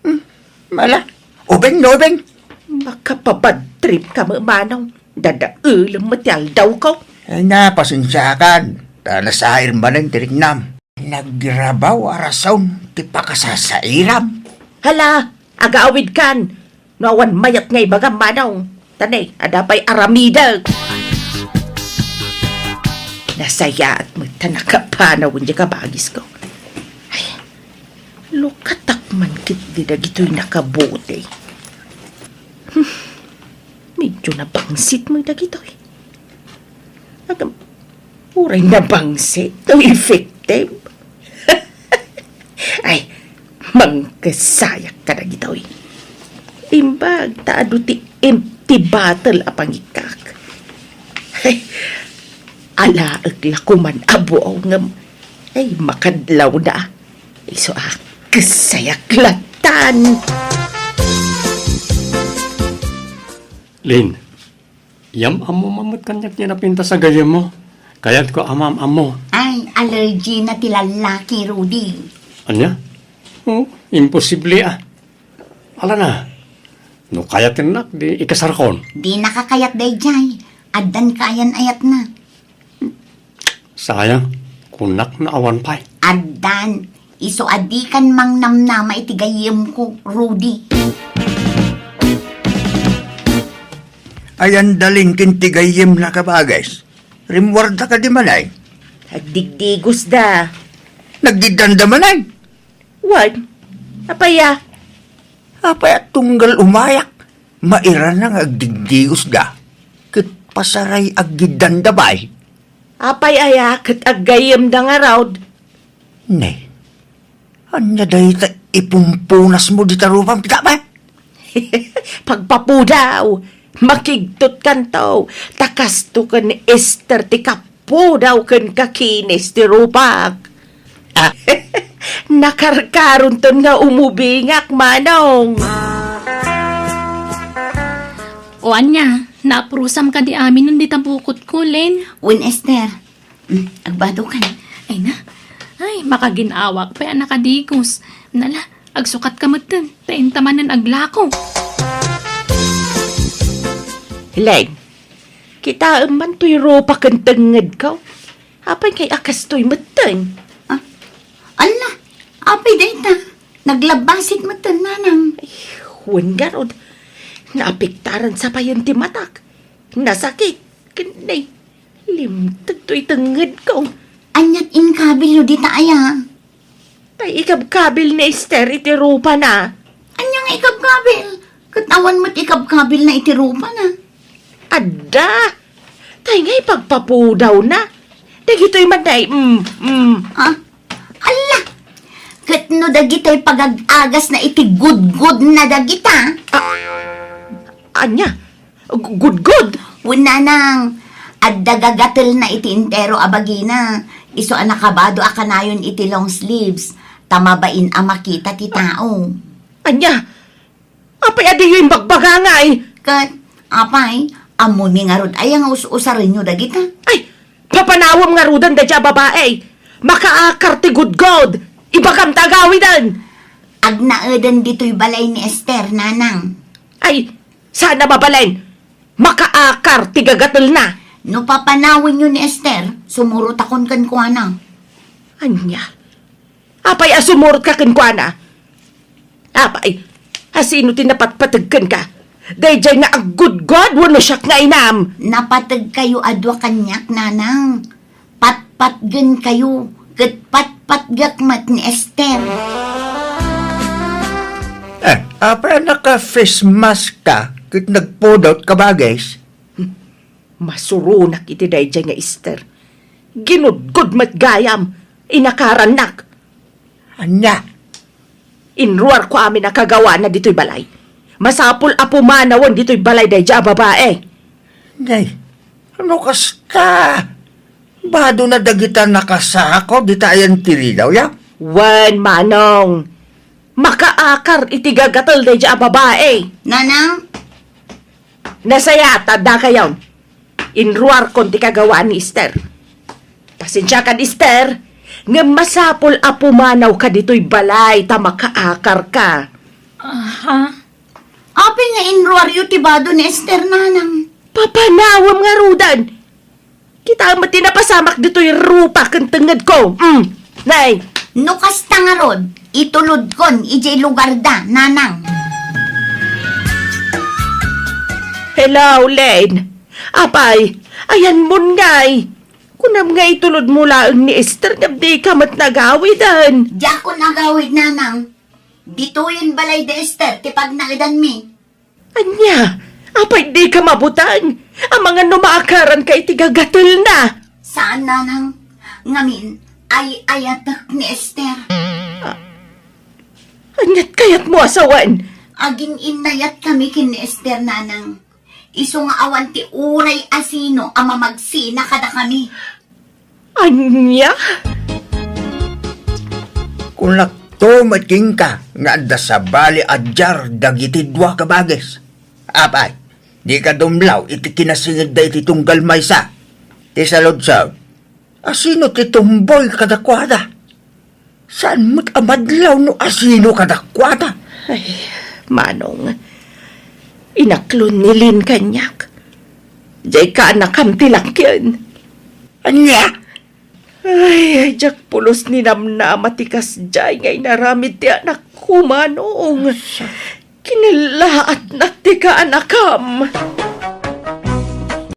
Hmm, mala. Ubing no ubing? Makapabad trip ka met, manong. Dadaelem met ti aldawko. Ay na, pasensiakan. Ta nasair manen ti riknam. Nagrabaw a rason ti pakasasairam. Hala, agaawidkan. No awan mayat nga ibagam, manong. Ta ne, adda pay aramidek. Nasayaat met ta nakapanawen diay kabagisko. Ay, lukatak man ketdi dagitoy nakabuti. Hmm, medyo nabangsit met dagitoy. Agam, uray nabangsit, no effective. Ay, mangkesayak kadagitoy. Imbag ta adu ti empty bottle a pangikkak. Alaek la koman a buaw ngem, ay, makadlawda. Isu a, kesayak lattan. Lin, yam-ammo man met kaniak ti napintas a gayyemmo. Kayatko a maam-ammo. Ay, allergy na ti lallaki, Rudy. Ania? Oh, imposible, ah. Alana, no kayatennak, di ikasarakon. Dinaka kayat daydiay. Addan kayan-ayatna. Sayang, kunak no awan pay. Addan, isu a dikan mangnamnama iti gayyemko, Rudy. Ayan dalin ken ti gayyemna, kabages. Rimmuarda kadi manen? Agdigdigosda. Naggiddanda manen? Wen, apay a? Apay a tunggal umayak? Mairana nga agdigdigosda. Ket pasaray aggiddanda pay. Apay aya ket aggayyemda ngarud? Ne, ania dayta ipumpunasmo dita rupam, kita pay? Pagpapudaw, makigtutkanto, ta kasto ken ni Esther ti kapudaw ken kakinis ti rupak. Ah. Nakarkaronton nga umubingak, Manong. O ania, naapurusam kadi amin dita bukotko, Len? Wen, Esther. Mm, agbadokan. Ay na. Ay, makagin-awak pay a nakadigos. Nala, agsukatka metten, ta inta manen aglako. Len, kitaem man toy rupak ken tengngedko. Apay ngay a kastoy metten? Ah, ala, apay dayta? Naglabbasit metten, Nanang. Ay, wen ngarud. Naapektaran sa payen ti matak. Nasakit. Ken ne, limted toy tengngedko. Aniat inkabilyo dita aya? Tay ikabkabil ni Esther iti rupana. Ania nga ikabkabil? Ket awan met ikabkabilna iti rupana. Adda. Tay ngay pagpapudawna. Dagitoy man day, mm, mm. Ah, ala! Ket no dagitoy pagag-agasna iti gudgodna dagita. Ah, ania? Gu-, gudgod? Wen, Nanang, adda gagatelna iti entero a bagina. Isu a nakabado a kanayon iti long sleeves, ta mabain a makita ti tao. Ania? Apay a diyo imbagbaga ngay? Ket, apay, ammomi ngarud aya nga us-usarenyo dagita? Ay, papanawem ngaruden daydiay a babai. Makaakar ti gudgod. Ibagam ta agawiden. Agnaeden ditoy balay ni Esther, Nanang. Ay, saan a mabalin. Makaakar ti gagatelna. No papanawenyo ni Esther, sumurotakon kenkuana. Ania? Apay a sumurotka kenkuana? Apay, asino ti napatpateg kenka? Daydiay nga aggudgod wenno siak nga inam? Napategkayo a dua kaniak, Nanang. Patpatgenkayo, ket patpatgek met ni Esther. Eh, apay a naka-face mask ka ket nagpudot ka, bages? Masuronak iti daydiay nga Esther. Ginudgod met gayam, inakarannak. Ania? Inruarko amin a kagawana ditoy balay. Masapul a pumanawen ditoy balay daydiay a babai. Nay, no kasta, badona dagita nakasako dita ayan ti ridaw, ya? Wen, Manong. Makaakar iti gagatel daydiay a babai. Nanang? Nasayaat, addakayon. Inruarkon ti kagawaan ni Esther. Pasensiakan, Esther, ngem masapul a pumanawka ditoy balay ta makaakarka. Aha. Apay nga inruaryo ti bado ni Esther, Nanang? Papanawem ngaruden. Kitaem met ti napasamak ditoy rupa ken tengngedko. Mm. Nay. No kasta ngarud, itulodkon idiay lugarda, Nanang. Hello, Lane. Apay, ayanmon ngay. Kunam nga itulodmo laeng ni Esther ngem dika met nagawiden. Diakon agawid, Nanang. Ditoyen balay da Esther ti pagnaedanmi. Ania? Apay dika mabuteng? Amangan no maakaranka iti gagatelna. Saan, Nanang. Ngamin, ay-ayatek ni Esther. Ah, aniat kayatmo a sawen? Agin-innayatkami ken ni Esther, Nanang. Isu nga awan ti uray a sino a mamagsina kadakami. Ania? Kunakto met kenka nga adda sabali a diar dagiti dua ka bages. Apay, dika dumlaw iti kinasingedda iti tunggal maysa. Ti saludsod, asino ti tumboy kadakuada? Saan met a madlaw no asino kadakuada? Ay, Manong, inaklon ni Lin kaniak. Diay kaanakam ti lakken. Ania? Ay, ay, diak pulos ni namnama ti kasdiay nga inaramid ti anakko, Manong. Kinallaatnak ti kaanakam.